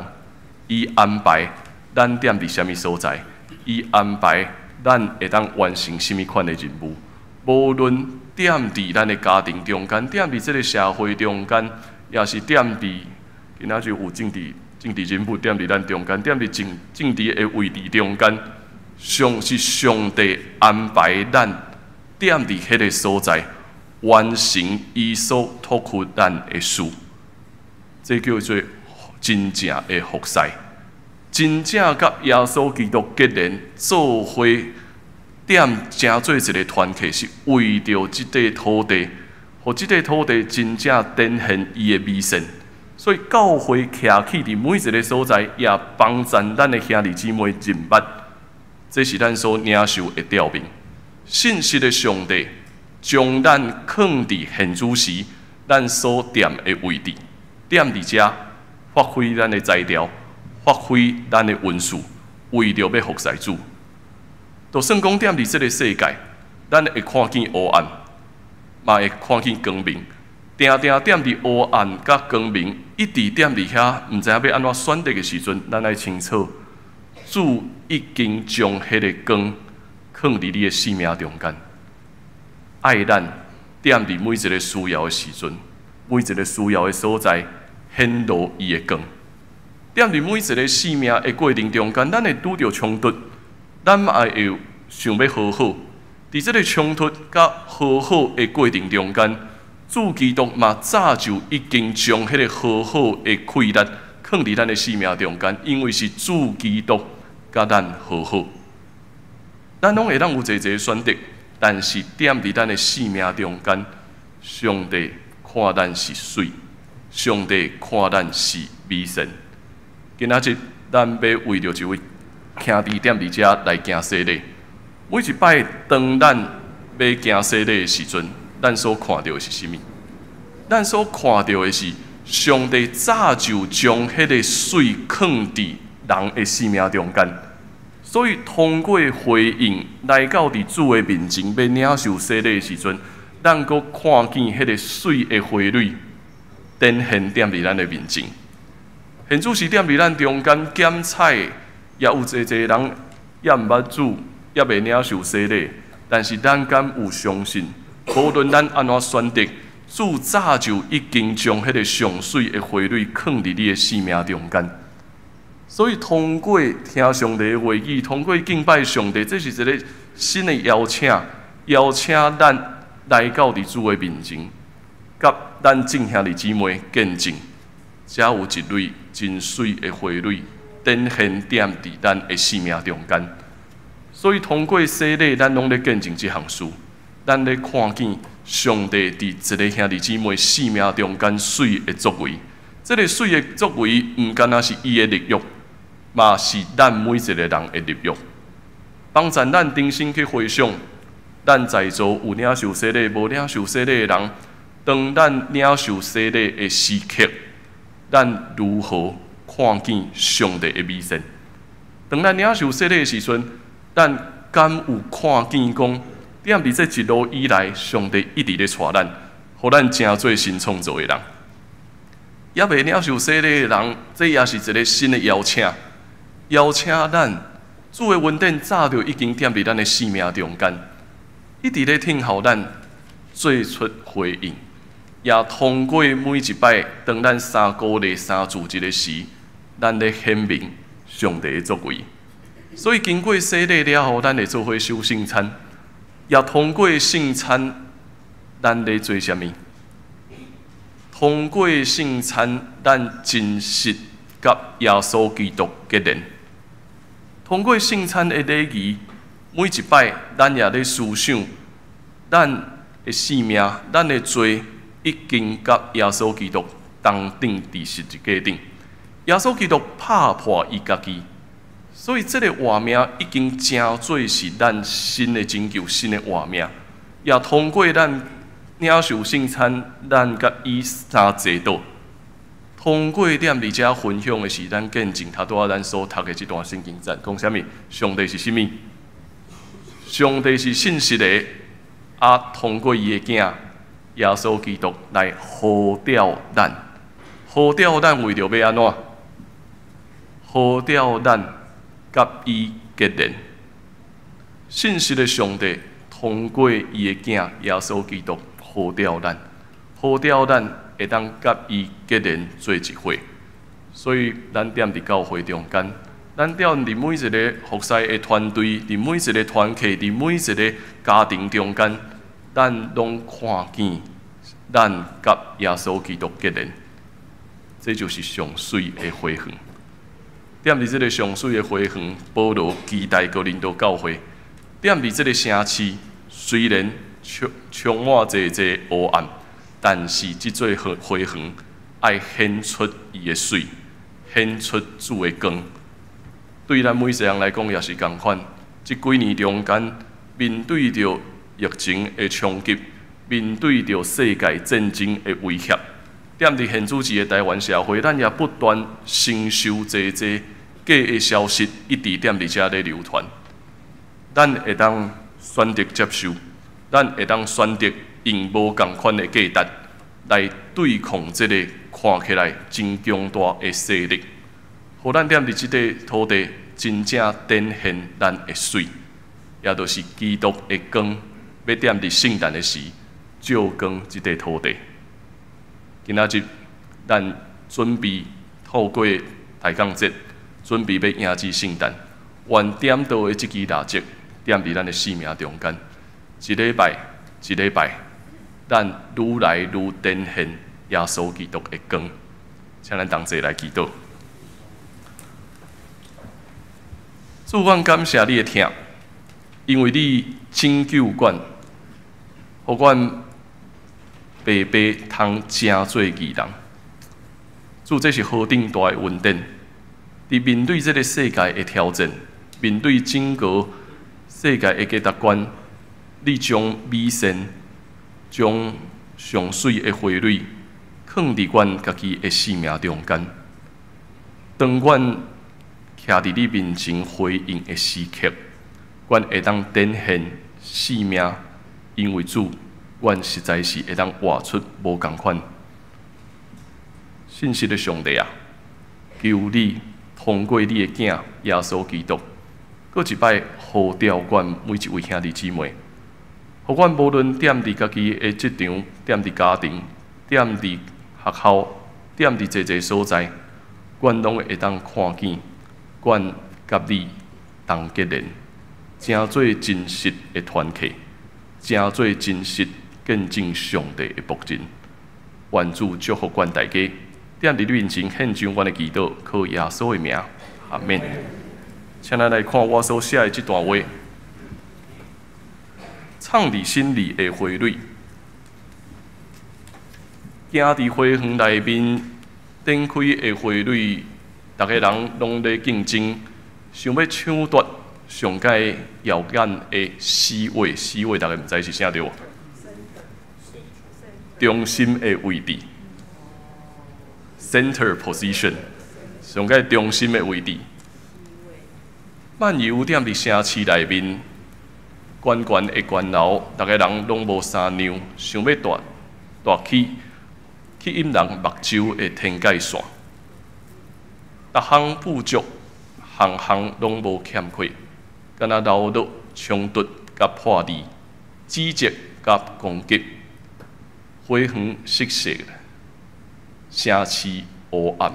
伊安排咱踮佇啥物所在，伊安排咱會當完成啥物款的任務。無論踮佇咱的家庭中間，踮佇這个社會中間，抑是踮佇今仔日有政治人物踮佇咱中間，踮佇政治的位置中間，上是上帝安排咱踮佇彼个所在，完成伊所託付咱的事。這叫做真正的服侍，真正佮耶穌基督結連做伙，踮成做一个團體，是為著這塊土地，予這塊土地真正展現伊的美善。所以教會徛起佇每一个所在，也幫助咱的兄弟姊妹認捌，這是咱所領受的召命。信實的上帝將咱囥佇現此時，咱所踮的位置，踮佇遮，發揮咱的才調，發揮咱的恩賜，為著欲服侍主。就算講踮佇這个世界，咱會看見黑暗，嘛會看見光明。定定踮佇黑暗佮光明，一直踮佇遐，毋知影欲按怎選擇的時陣，咱愛清楚，主已經將彼个光囥佇你的生命中間，愛咱踮佇每一个需要的時陣，每一个需要的所在，顯露伊的光。踮佇每一个生命的過程中間，咱會拄著衝突，咱嘛會想欲和好。佇這个衝突佮和好的過程中間，主基督嘛早就已經將彼个和好的氣力囥佇咱的生命中間，因為是主基督佮咱和好。咱攏會當有濟濟選擇，但是踮佇咱的生命中間，上帝看咱是媠，上帝看咱是美善。今仔日咱欲為著一位兄弟踮佇遮來行洗禮。每一擺當咱欲行洗禮的時陣，咱所看著的是啥物？咱所看著的是上帝早就將彼个媠囥佇人的生命中間，所以通過回應來到佇主的面前，欲領受洗禮的時陣，咱閣看見彼个媠的花蕊展現踮佇咱的面前。現此時踮佇咱中間檢採，也有濟濟人猶毋捌主，猶未領受洗禮，但是咱敢有相信，無論咱按怎選擇，主早就已經將彼个上媠的花蕊囥佇你的生命中間。所以通過聽上帝的話語，通過敬拜上帝，這是一个新的邀請，邀請咱來到佇主的面前，佮咱眾兄弟姊妹見證，遮有一蕊真媠的花蕊展現踮佇咱的生命中間。所以通過洗禮，咱攏咧見證這項事，咱咧看見上帝佇一个兄弟姊妹生命中間媠的作為。這个媠的作為，毋干焦是伊的立約，嘛是咱每一个人的立約。幫助咱重新去回想，咱在座有領受洗禮、無領受洗禮的人，當咱領受洗禮的時刻，咱如何看看見上帝的美善。當咱領受洗禮的時陣，咱敢有看見講，踮佇這一路以來，上帝一直咧帶咱，予咱成做新創造的人。猶未領受洗禮的人，這也是一个新的邀請，邀請咱主的恩典早就已經踮佇咱的生命中間，一直咧聽候咱做出回應，也通過每一擺當咱三鼓勵三自責的時，咱咧顯明上帝的作為。所以經過洗禮了後，咱會做伙守聖餐，也通過聖餐，咱咧做啥物？通過聖餐，咱真實佮耶穌基督結連。通過聖餐的禮儀，每一擺咱也咧思想，咱的性命、咱的罪已經佮耶穌基督同釘佇十字架頂。耶穌基督拍破伊家己，所以這个活命已經成做是咱新的拯救、新的活命。也通過咱領受聖餐，咱佮伊三坐倒。通過踮佇遮分享的是咱見證，頭拄仔咱所讀的這段聖經節，講啥物？上帝是啥物？上帝是信實的，啊，通過伊的囝耶穌基督來呼召咱，呼召咱為著欲按怎？呼召咱佮伊結連。信實的上帝通過伊的囝耶穌基督呼召咱，呼召咱會當佮伊結連做一伙。所以咱踮佇教會中間，咱踮佇每一个服侍的團隊，佇每一个團契，佇每一个家庭中間，咱攏看見咱佮耶穌基督結連，這就是上媠的花園。踮佇這个上媠的花園，保羅期待哥林多教會。踮佇這个城市，雖然充充滿濟濟黑暗，但是這座花花園愛顯出伊的媠，顯出主的光。對咱每一个人來講也是仝款。這幾年中間，面對著疫情的衝擊，面對著世界戰爭的威脅，踮佇現主時的台灣社會，咱也不斷承受濟濟假的消息，一直踮佇遮咧流傳。咱會當選擇接受，咱會當選擇用無仝款的價值來對抗這个看起來真強大的勢力，予咱踮佇這塊土地真正展現咱的媠，也就是基督的光，欲踮佇聖誕的時照光這塊土地。今仔日咱準備透過抬槓節，準備欲迎接聖誕，願點著的這支蠟燭，踮佇咱的生命中間，一禮拜一禮拜，咱愈來愈展現耶穌基督的光。請咱同齊來祈禱。主，阮感謝你的疼，因為你拯救阮，予阮白白通成做義人。主，這是何等大的恩典！佇面對這个世界的挑戰，面對整個世界的價值觀，你將美善、將上媠的花蕊囥佇阮家己的生命中間。當阮徛佇你面前回應的時刻，阮會當展現生命，因為主，阮實在是會當活出無仝款。信實的上帝啊，求你通過你的囝耶穌基督，閣一擺呼召阮每一位兄弟姊妹，予阮無論踮佇家己的職場、踮佇家庭、踮佇學校、踮佇濟濟所在，阮攏會當看見，阮佮你同結連，成做真實的團契，成做真實見證上帝的僕人。願主祝福阮大家，踮佇你面前獻上阮的祈禱，靠耶穌的名，阿們。請咱來看我所寫的這段話，藏佇心裡的花蕊，行佇花園內面，展開的花蕊，逐个人攏咧競爭，想欲搶奪上蓋耀眼的 C 位，C 位，逐家毋知是啥對無？中心的位置，center position。上蓋中心的位置。漫遊踮佇城市內面，懸懸的懸樓，逐个人攏無衫領，想欲蹛蹛去去引人目睭的天界線。逐項富足，項項攏無欠缺，敢若勞碌、衝突佮破裂、指責佮攻擊，花園失色，城市烏暗。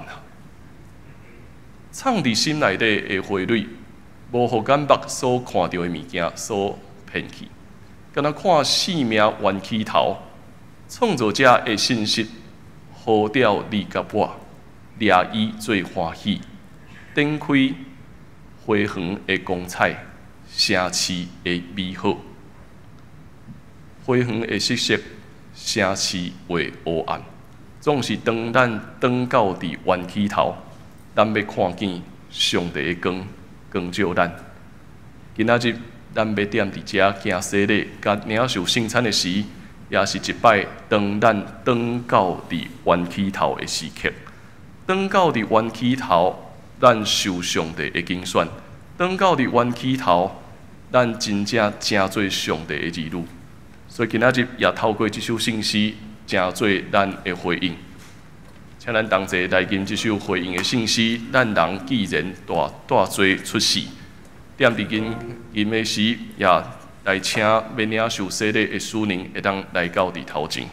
藏佇心內底的花蕊，無予眼目所看著的物件所騙去，敢若看生命冤起頭，創造者的信息，呼召你佮我，掠伊做歡喜，展開花園的光彩，城市的美好。花園的失色，城市會烏暗，總是當咱轉到佇冤起頭，咱欲看見上帝的光光照咱。今仔日咱欲踮佇遮行洗禮，佮領受聖餐的時，也是一擺當咱轉到佇冤起頭的時刻。轉到佇冤起頭，咱受上帝的揀選；轉到佇冤起頭，咱真正成做上帝的兒女。所以今仔日也透過這首聖詩，成做咱的回應。請咱同齊來吟這首回應的聖詩。咱人既然大大罪出世，踮佇吟吟的時，也來請欲領受洗禮的屬靈會當來到佇頭前。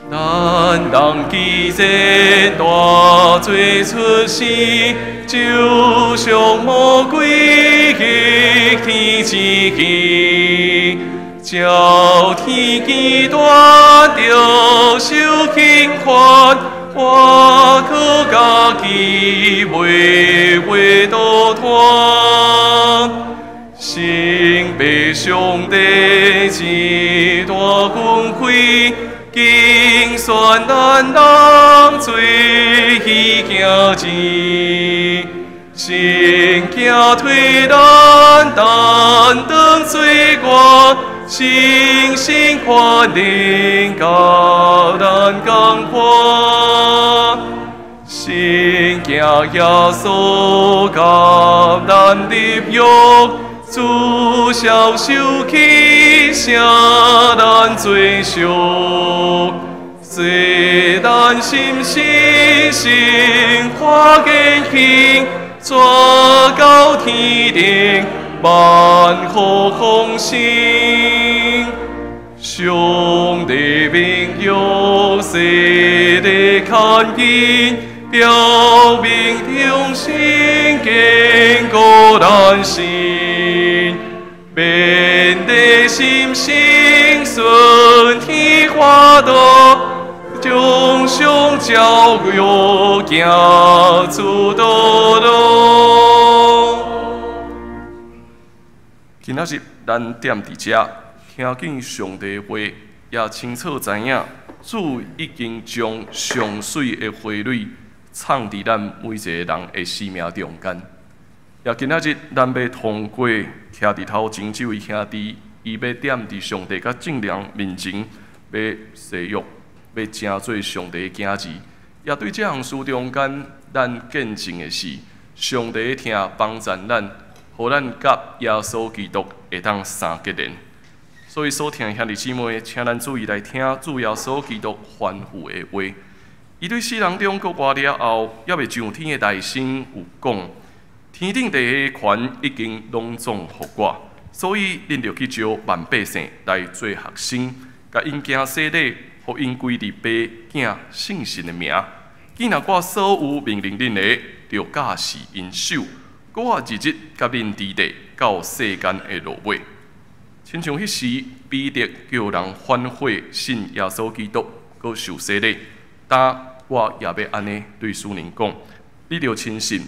咱人既然大罪出世，就像魔鬼逆天之气，照天機斷著受刑罰，我可家己袂袂倒脫。神被上帝之大權威，揀選咱人做彼囝兒，神行推咱擔當罪過，深深可憐佮咱仝款。神行耶穌佮咱立約，主消受氣，捨咱罪贖。雖咱心死，心化堅強，逝到天頂，萬福豐盛。上帝榮耀世地看見，表明忠心堅固咱心，免得心心順天化道。忠上教育行出道路。今仔日咱踮佇遮，聽見上帝話，也清楚知影，主已經將上媠的花蕊藏佇咱每一個人的生命中間。也今仔日咱欲通過徛佇頭前這位兄弟，伊欲踮佇上帝佮眾人面前，欲誓約，欲成做上帝的囝兒。也對這項事中間，咱見證的是，上帝的疼幫助咱，予咱佮耶穌基督會當相結連。所以所聽的兄弟姊妹，請咱注意來聽主耶穌基督吩咐的話。伊對世人中閣活了後，猶未上天的大聲有講：天頂地下權已經攏總予我，所以恁著去招萬百姓來做學生，共𪜶行洗禮，予𪜶歸佇爸、囝、聖神的名。既若我所有命令恁的，著教示𪜶守。閣我日日佮恁佇咧到世間的落尾。親像彼時，彼得叫人反悔信耶穌基督，閣受洗禮。今我也欲按呢對屬靈講：你著深信，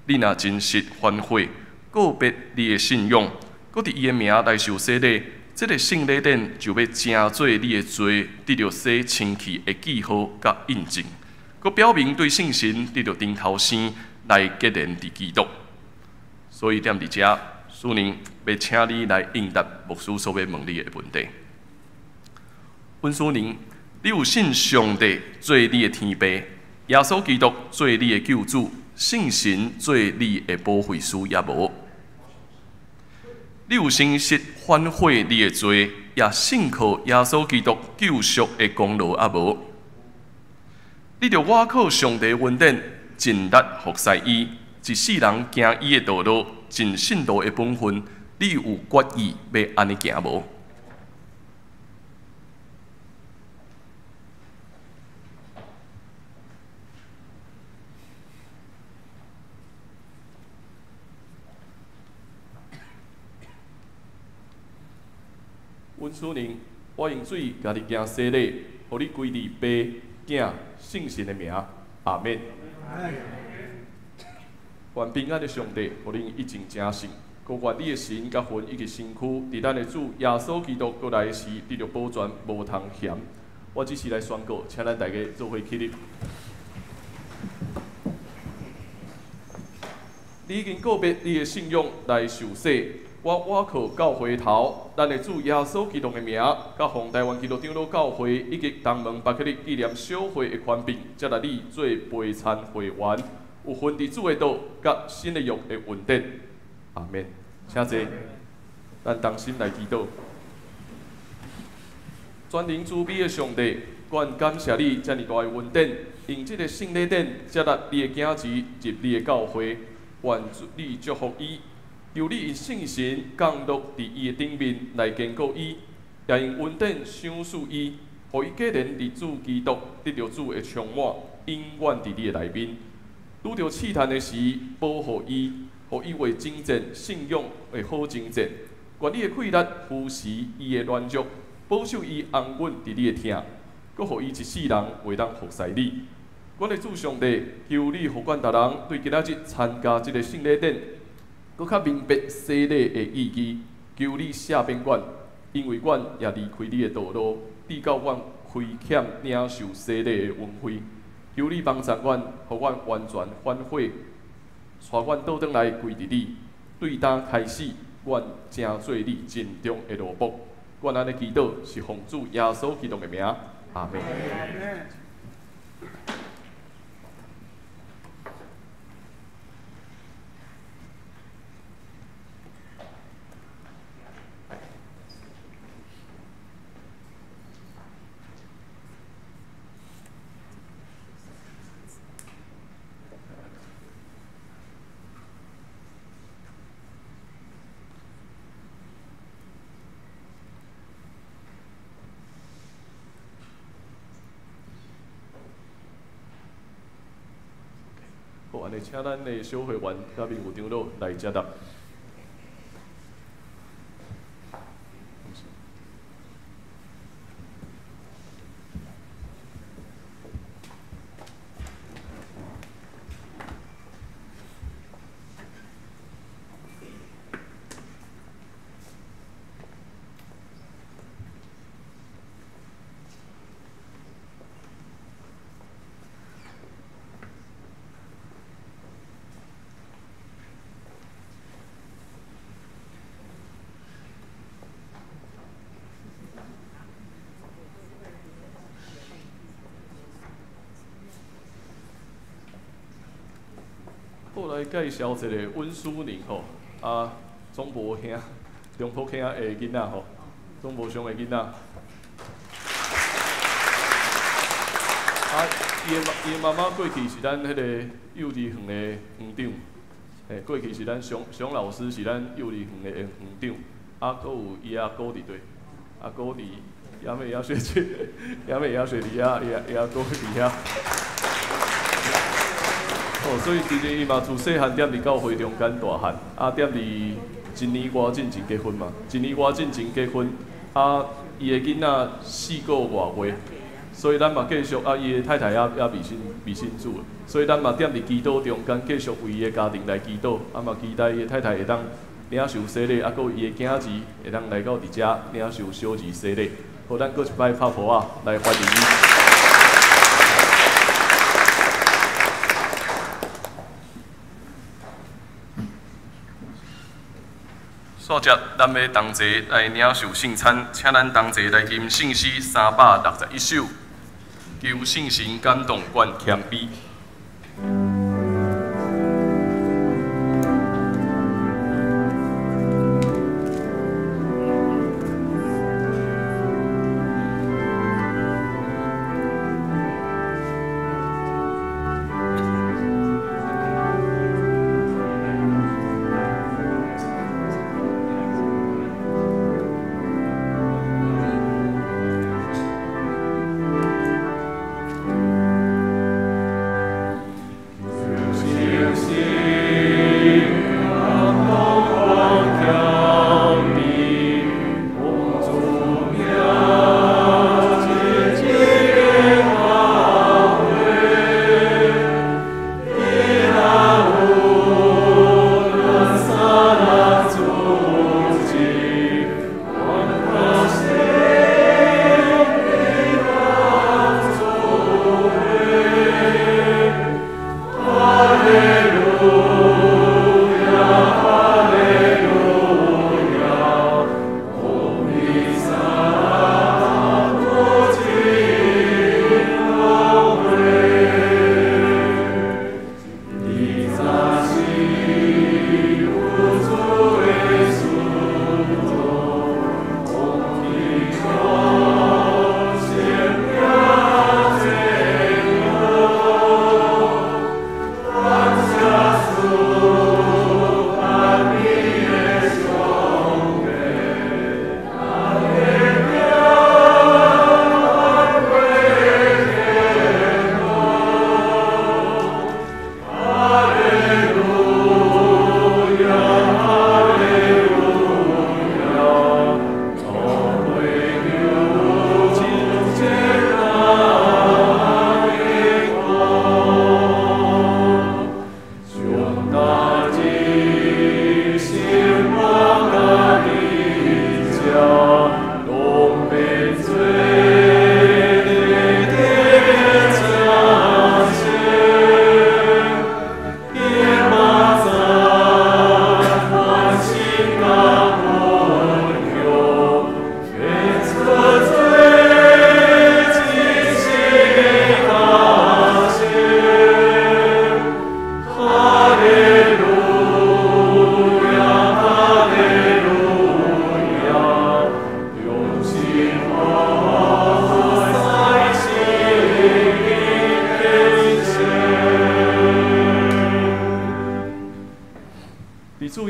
你若真實反悔，告別你的信仰，閣佇伊的名來受洗禮，這个聖禮典就欲成做你的罪得著洗清氣的記號佮印證，閣表明對聖神得著重頭生來結連佇基督。所以踮佇遮，思宁，欲請你來應答牧師所欲問你的問題。溫思寧，你有信上帝做你的天父，耶穌基督做你的救主，聖神做你的保惠師，抑無？你有誠實反悔你的罪，也信靠耶穌基督救贖的功勞，抑無？你著倚靠上帝恩典，盡力服侍伊，一世人行伊的道路，盡信徒的本分，你有決意欲按呢行無？溫思寧，我用水共你行洗禮，予你歸佇爸、囝、聖神的名，阿們。願平安的上帝，予恁一盡誠實，閣願你的神佮魂以及身軀，佇咱的主耶穌基督閣來的時，得著保全，無通嫌。我只是來宣告，請咱大家做伙起立。你已經告別你的信仰來受洗。我倚靠教會頭，咱的主耶穌基督的名，佮奉臺灣基督長老教會以及東門巴克利紀念小會的權柄，接納你做陪餐會員，有份佇主的道佮新的約的恩典。阿們，請坐，咱同心來祈禱。全能慈悲的上帝，阮感謝你遮爾大的恩典，用這个聖禮典接納你的囝兒入你的教會，願你祝福伊。求你用聖神降落佇伊的頂面來堅固伊，也用恩典賞賜伊，予伊繼連佇主基督得著主的充滿，永遠佇你的內面。拄著試探的時，保護伊，予伊為征戰信仰的好征戰。願你的氣力扶持伊的軟弱，保守伊安穩佇你的疼，閣予伊一世人會當服侍你。阮的主上帝，求你予阮逐人對今仔日參加這个聖禮典，閣較明白洗禮的意義。求你赦免阮，因為阮也離開你的道路，直到阮虧欠領受洗禮的恩惠。求你幫助阮，予阮完全反悔，帶阮倒轉來歸佇你。對今開始，阮成做你盡忠的奴僕。阮按呢祈禱，是奉主耶穌基督的名，阿們。好，按呢，請咱的小會員佮民副長老來接納。好，來介紹一个溫書寧吼，啊，總部兄、中埔兄的囡仔吼，總部上的囡仔。啊，伊的媽媽過去是咱彼个幼稚園的園長，嘿，過去是咱熊熊老師是咱幼稚園的園長，啊，閣有伊阿哥佇對，阿哥佇亞美亞學姐，亞美亞學弟啊，伊阿哥佇遐。哦，所以其實伊嘛自細漢踮佇教會中間大漢，啊，踮佇一年外進前結婚嘛，一年外進前結婚，啊，伊的囡仔4個外月，所以咱嘛繼續，啊，伊的太太也未信主，所以咱嘛踮佇祈禱中間繼續為伊的家庭來祈禱，啊嘛期待伊的太太會當領受洗禮，啊，閣有伊的囝兒會當來到佇遮領受小兒洗禮。好，咱閣一擺拍噗仔來歡迎伊。煞接咱欲同齊來領受聖餐，請咱同齊來吟聖詩361首，求聖神感動阮謙卑。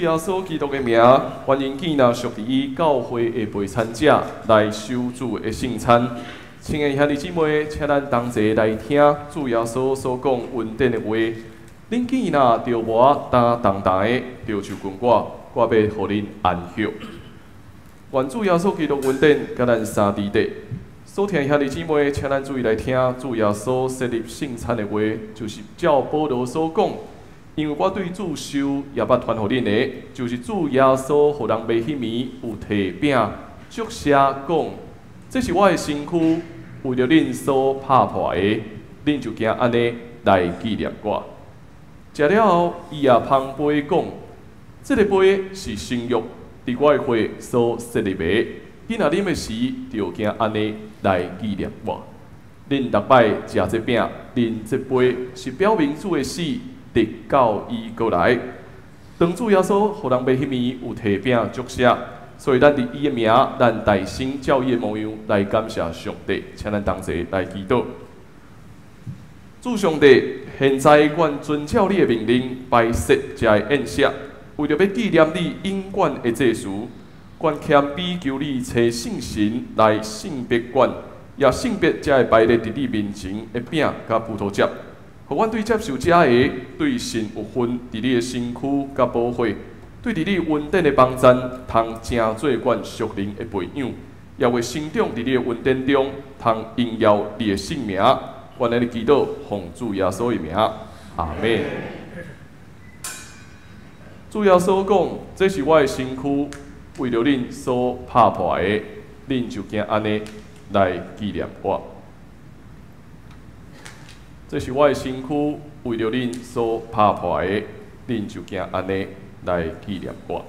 耶穌基督的名，歡迎見若屬佇伊教會的陪餐者來受主的聖餐。親愛的兄弟姊妹，請咱同齊來聽主耶穌所講恩典的話。恁見若著無擔重擔的，著就近我，我欲予恁安歇。願主耶穌基督恩典，佮咱三弟弟。所聽的兄弟姊妹，請咱注意來聽主耶穌設立聖餐的話，就是照保羅所講。因為我對主受，也捌傳予恁的，就是主耶穌予人賣彼暝有提餅，祝謝講：這是我的身軀，為著恁所拍破的，恁就行按呢來紀念我。食了後，伊也捧杯講：這个杯是新約，佇我的血所設立的。恁若啉的時，就行按呢來紀念我。恁逐擺食這餅，啉這杯，是表明主的死，直到伊閣來。當主耶穌予人賣彼暝有提餅祝謝，所以咱佇伊的名，咱大聲照伊的模樣來感謝上帝，請咱同齊來祈禱。主上帝，現在阮遵照你的命令，擺設這个宴席，為著欲紀念你永遠的祭司，阮謙卑求你差聖神來聖別阮，也聖別這个擺列佇你面前的餅佮葡萄汁。予阮對接受這个，對神有份佇你的身軀佮寶血，對佇你恩典的幫贊，通成做阮屬靈的培養，也會成長佇你的恩典中，通榮耀你的聖名。阮按呢祈禱，奉主耶穌的名，阿們。主耶穌講：這是我的身軀，為著恁所拍破的，恁就行按呢來紀念我。這是我的身軀，為著恁所拍破的，恁就行按呢來紀念我。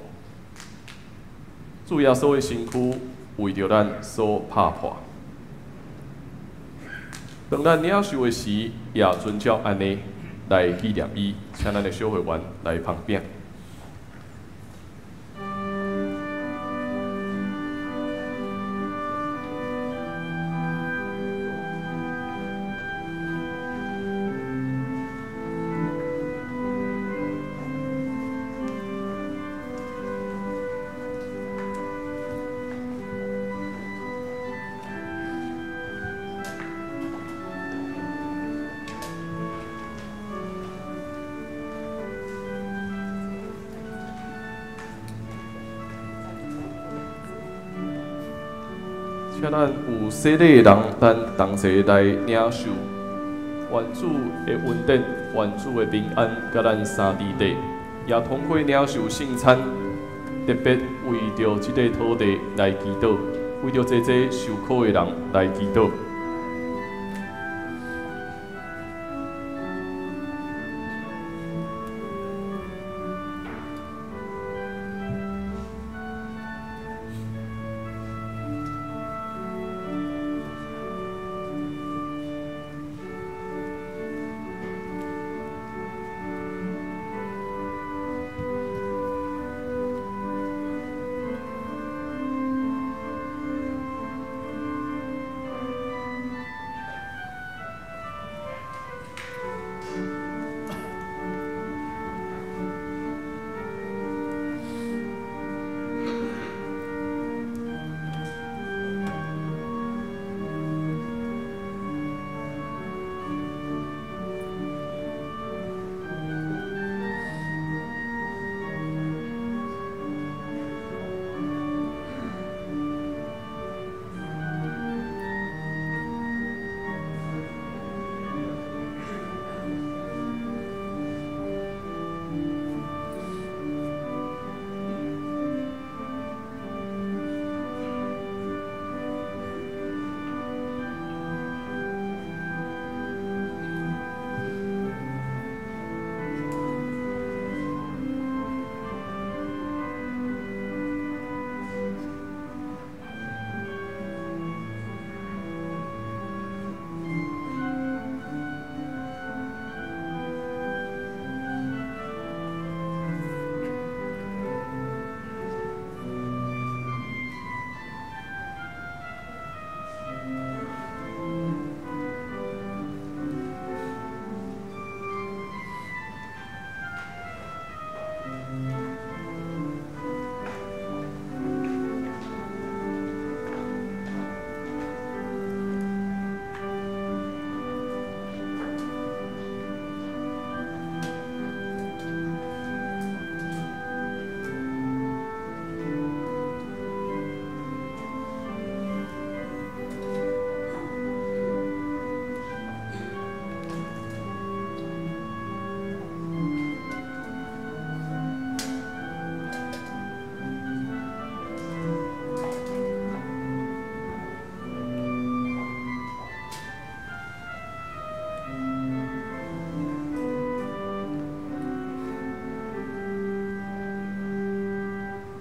主耶穌的身軀為著咱所拍破。當咱領受的時，也遵照按呢來紀念伊，請咱的小會員來捧餅。請咱有洗禮的人，咱同齊來領受。願主的恩典，願主的平安，佮咱三弟弟，也通過領受聖餐，特別為著這个土地來祈禱，為著濟濟受苦的人來祈禱。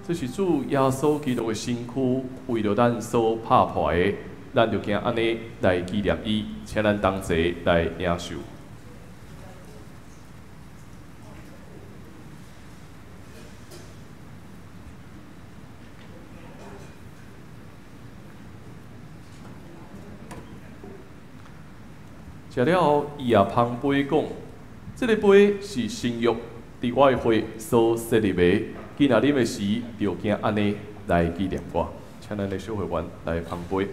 這是主耶穌基督的身軀，為著咱所拍破的，咱就行按呢來紀念伊，請咱同齊來領受。食了後，伊也捧杯講：這个杯是新約，佇我的血所設立的。今仔啉的時，就行按呢來紀念我。請咱的小會員來捧杯。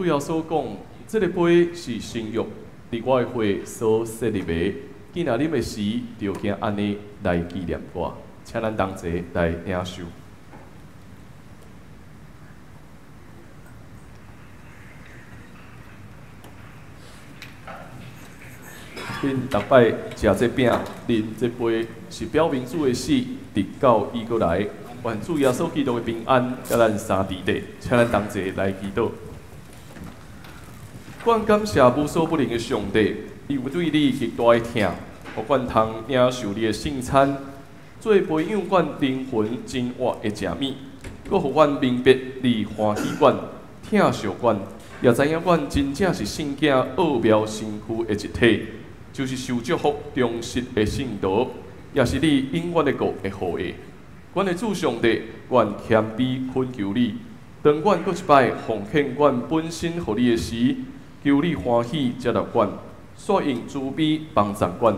主耶穌講：這个杯是新約，佇我的血所設立的。既若啉的時，就行按呢來紀念我。請咱同齊來領受。恁逐擺食這餅、啉這杯，是表明主的死，直到伊閣來。願主耶穌基督的平安，佮咱三佇底，請咱同齊來祈禱。阮感謝無所不能的上帝，伊有對你極大的疼，予阮通領受你的聖餐，做培養阮靈魂真活的食物，閣予阮明白你歡喜阮、疼惜阮，也知影阮真正是聖囝奧妙身軀的一體，就是受祝福忠實的聖徒，也是你永遠的國的後裔。阮的主上帝，阮謙卑懇求你，當阮閣一擺奉獻阮本身予你的時，求你歡喜接納阮，煞用慈悲幫助阮，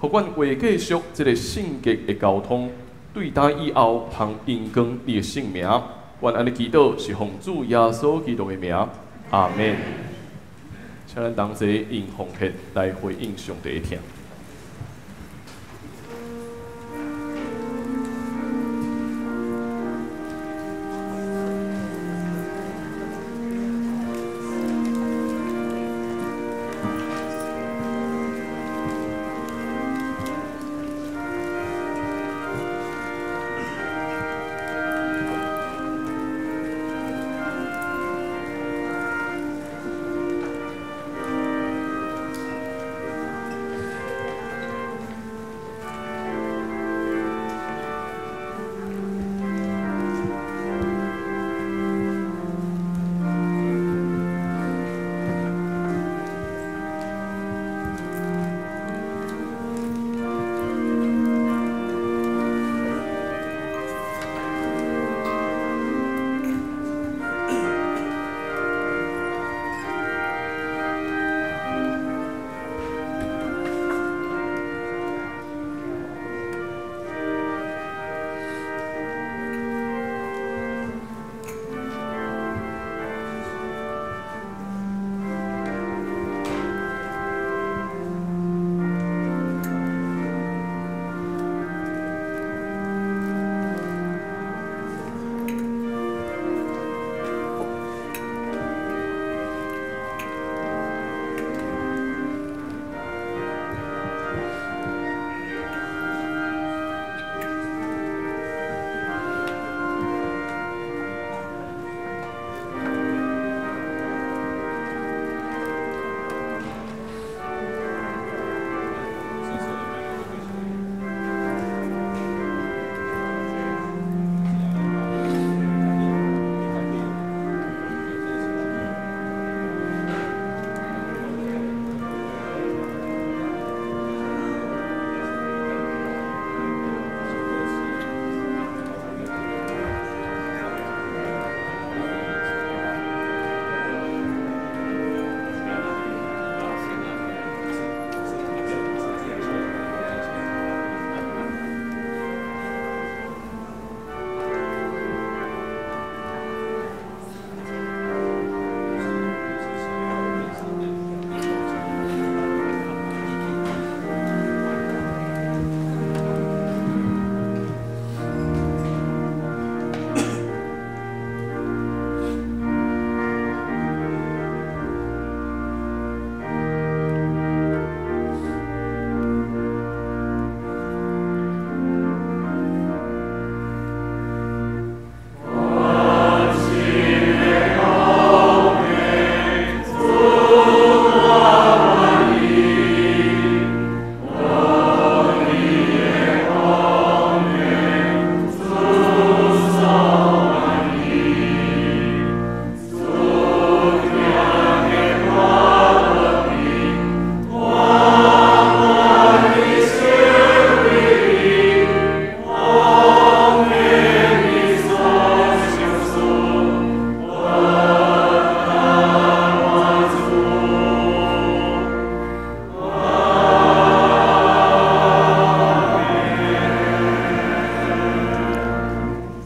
予阮會繼續這个聖潔的交通，對今以後通榮光你的聖名。阮按呢祈禱是奉主耶穌基督的名，阿們。請咱同齊用奉獻來回應上帝的疼。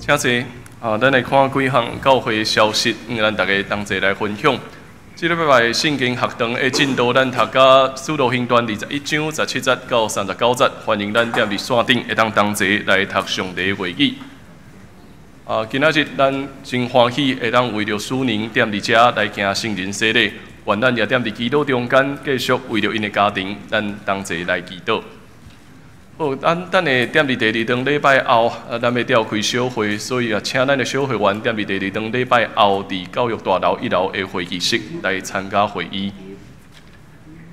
請坐。啊，咱來看幾項教會的消息，咱大家同齊來分享。這禮拜聖經學堂的進度，咱讀到使徒行傳21章17節到39節，歡迎咱踮佇線頂會當同齊來讀上帝的話語。啊，今仔日咱真歡喜會當為著屬靈踮佇遮來行聖人洗禮，願咱也踮佇祈禱中間繼續為著𪜶的家庭，咱同齊來祈禱。好，咱等下踮佇第二頓禮拜後，啊，咱欲召開小會，所以啊，請咱的小會員踮佇第二頓禮拜後，佇教育大樓一樓的會議室來參加會議。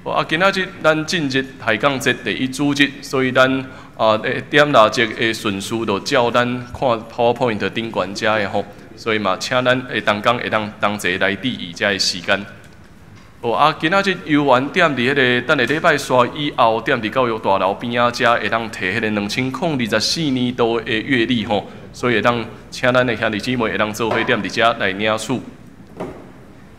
好，啊，今仔日咱進入抬槓節第一主日，所以咱啊，點蠟燭的順序就照咱看 PowerPoint 頂懸遮的吼，所以嘛，請咱的同工會當同齊來注意遮的時間。哦，啊，今仔日遊園踮佇彼个，等下禮拜煞以後，踮佇教育大樓邊仔遮會當提彼个2024年度的月曆吼，所以會當請咱的兄弟姊妹會當做伙踮佇遮來領取。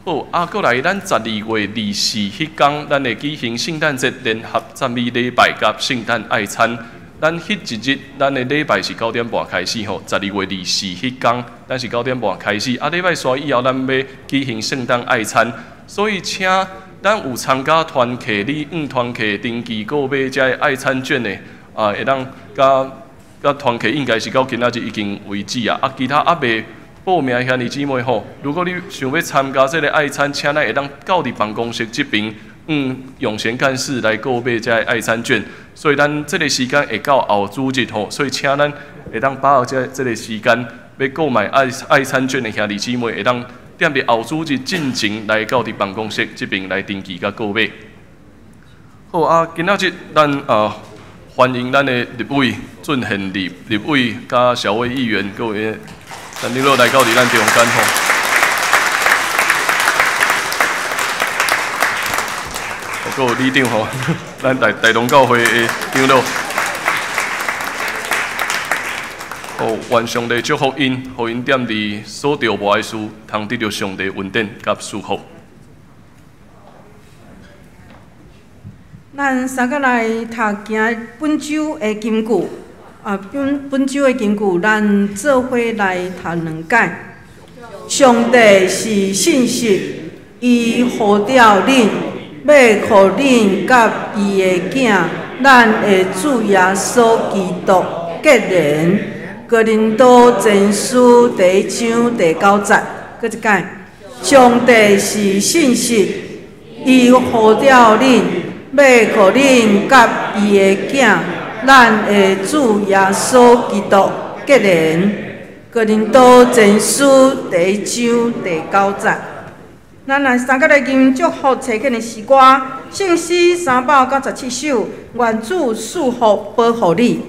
好，啊，閣來咱12月24彼工，咱會舉行聖誕節聯合讚美禮拜佮聖誕愛餐。咱彼一日，咱的禮拜是9點半開始吼，12月24彼工，咱是9點半開始。啊，禮拜煞以後，咱欲舉行聖誕愛餐。所以，請咱有參加團契、你按團契登記購買遮个愛餐券的，啊，會當佮佮團契應該是到今仔日已經為止啊。啊，其他猶未報名的兄弟姊妹吼，如果你想欲參加這个愛餐，請咱會當到佇辦公室這爿，永賢幹事來購買遮个愛餐券。所以咱這个時間會到後主日吼，所以請咱會當把握這个時間，欲購買愛餐券的兄弟姊妹會當踮佇後主日進前來到佇辦公室這爿來登記佮購買。好啊，今仔日咱啊歡迎咱的立委俊賢立委佮小魏議員各位，咱長老來到佇咱中間吼。閣有里長吼，咱大同教會的長老。哦，願上帝祝福𪜶，予𪜶踮佇所著無礙事，通得著上帝恩典佮祝福。咱三个來讀經本周的金句，啊，本周的金句，咱做伙來讀兩解。上帝是信實，伊呼召恁，欲予恁佮伊的囝，咱的主耶穌基督結連。哥林多前書第一章第九節，閣一擺。上帝是信實，伊呼召恁，欲予恁佮伊的囝，咱的主耶穌基督結連。哥林多前書第一章第九節。咱來三個來吟祝福齊建的詩歌，聖詩397首，願主賜福保護你。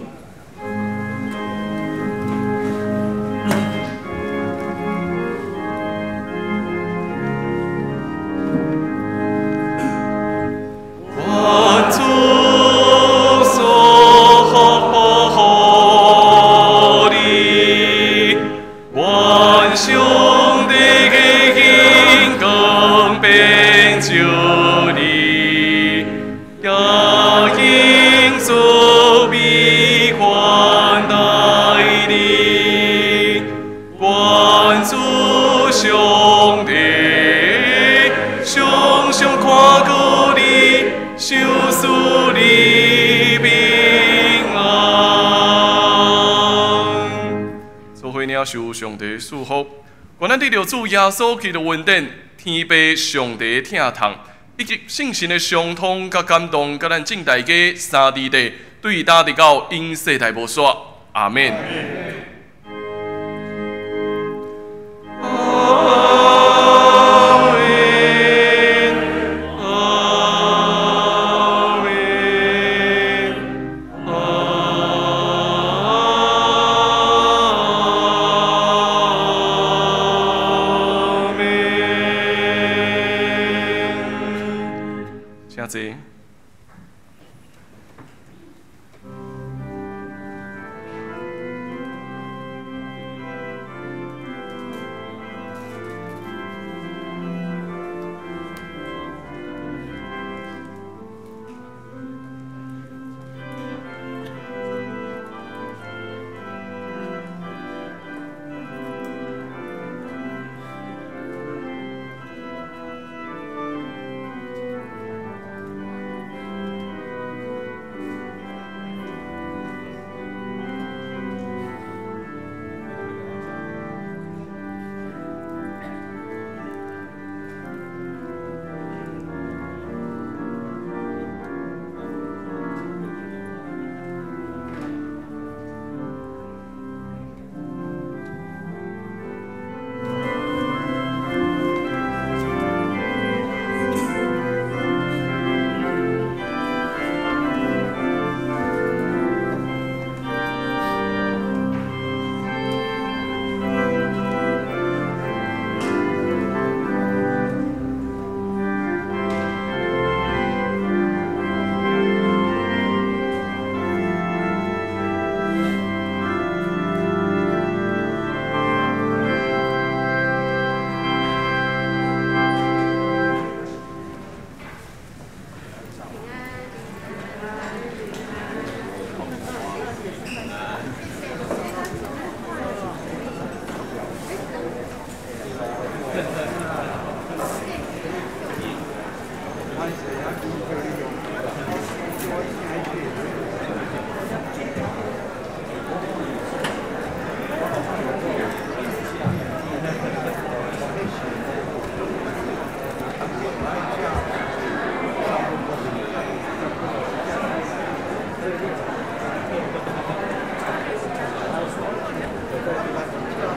受上帝祝福，愿咱得著主耶穌基督恩典，天父上帝疼痛，以及聖神的相通佮感動，佮咱眾大家三弟弟對今直到永世代無煞。阿們。請坐。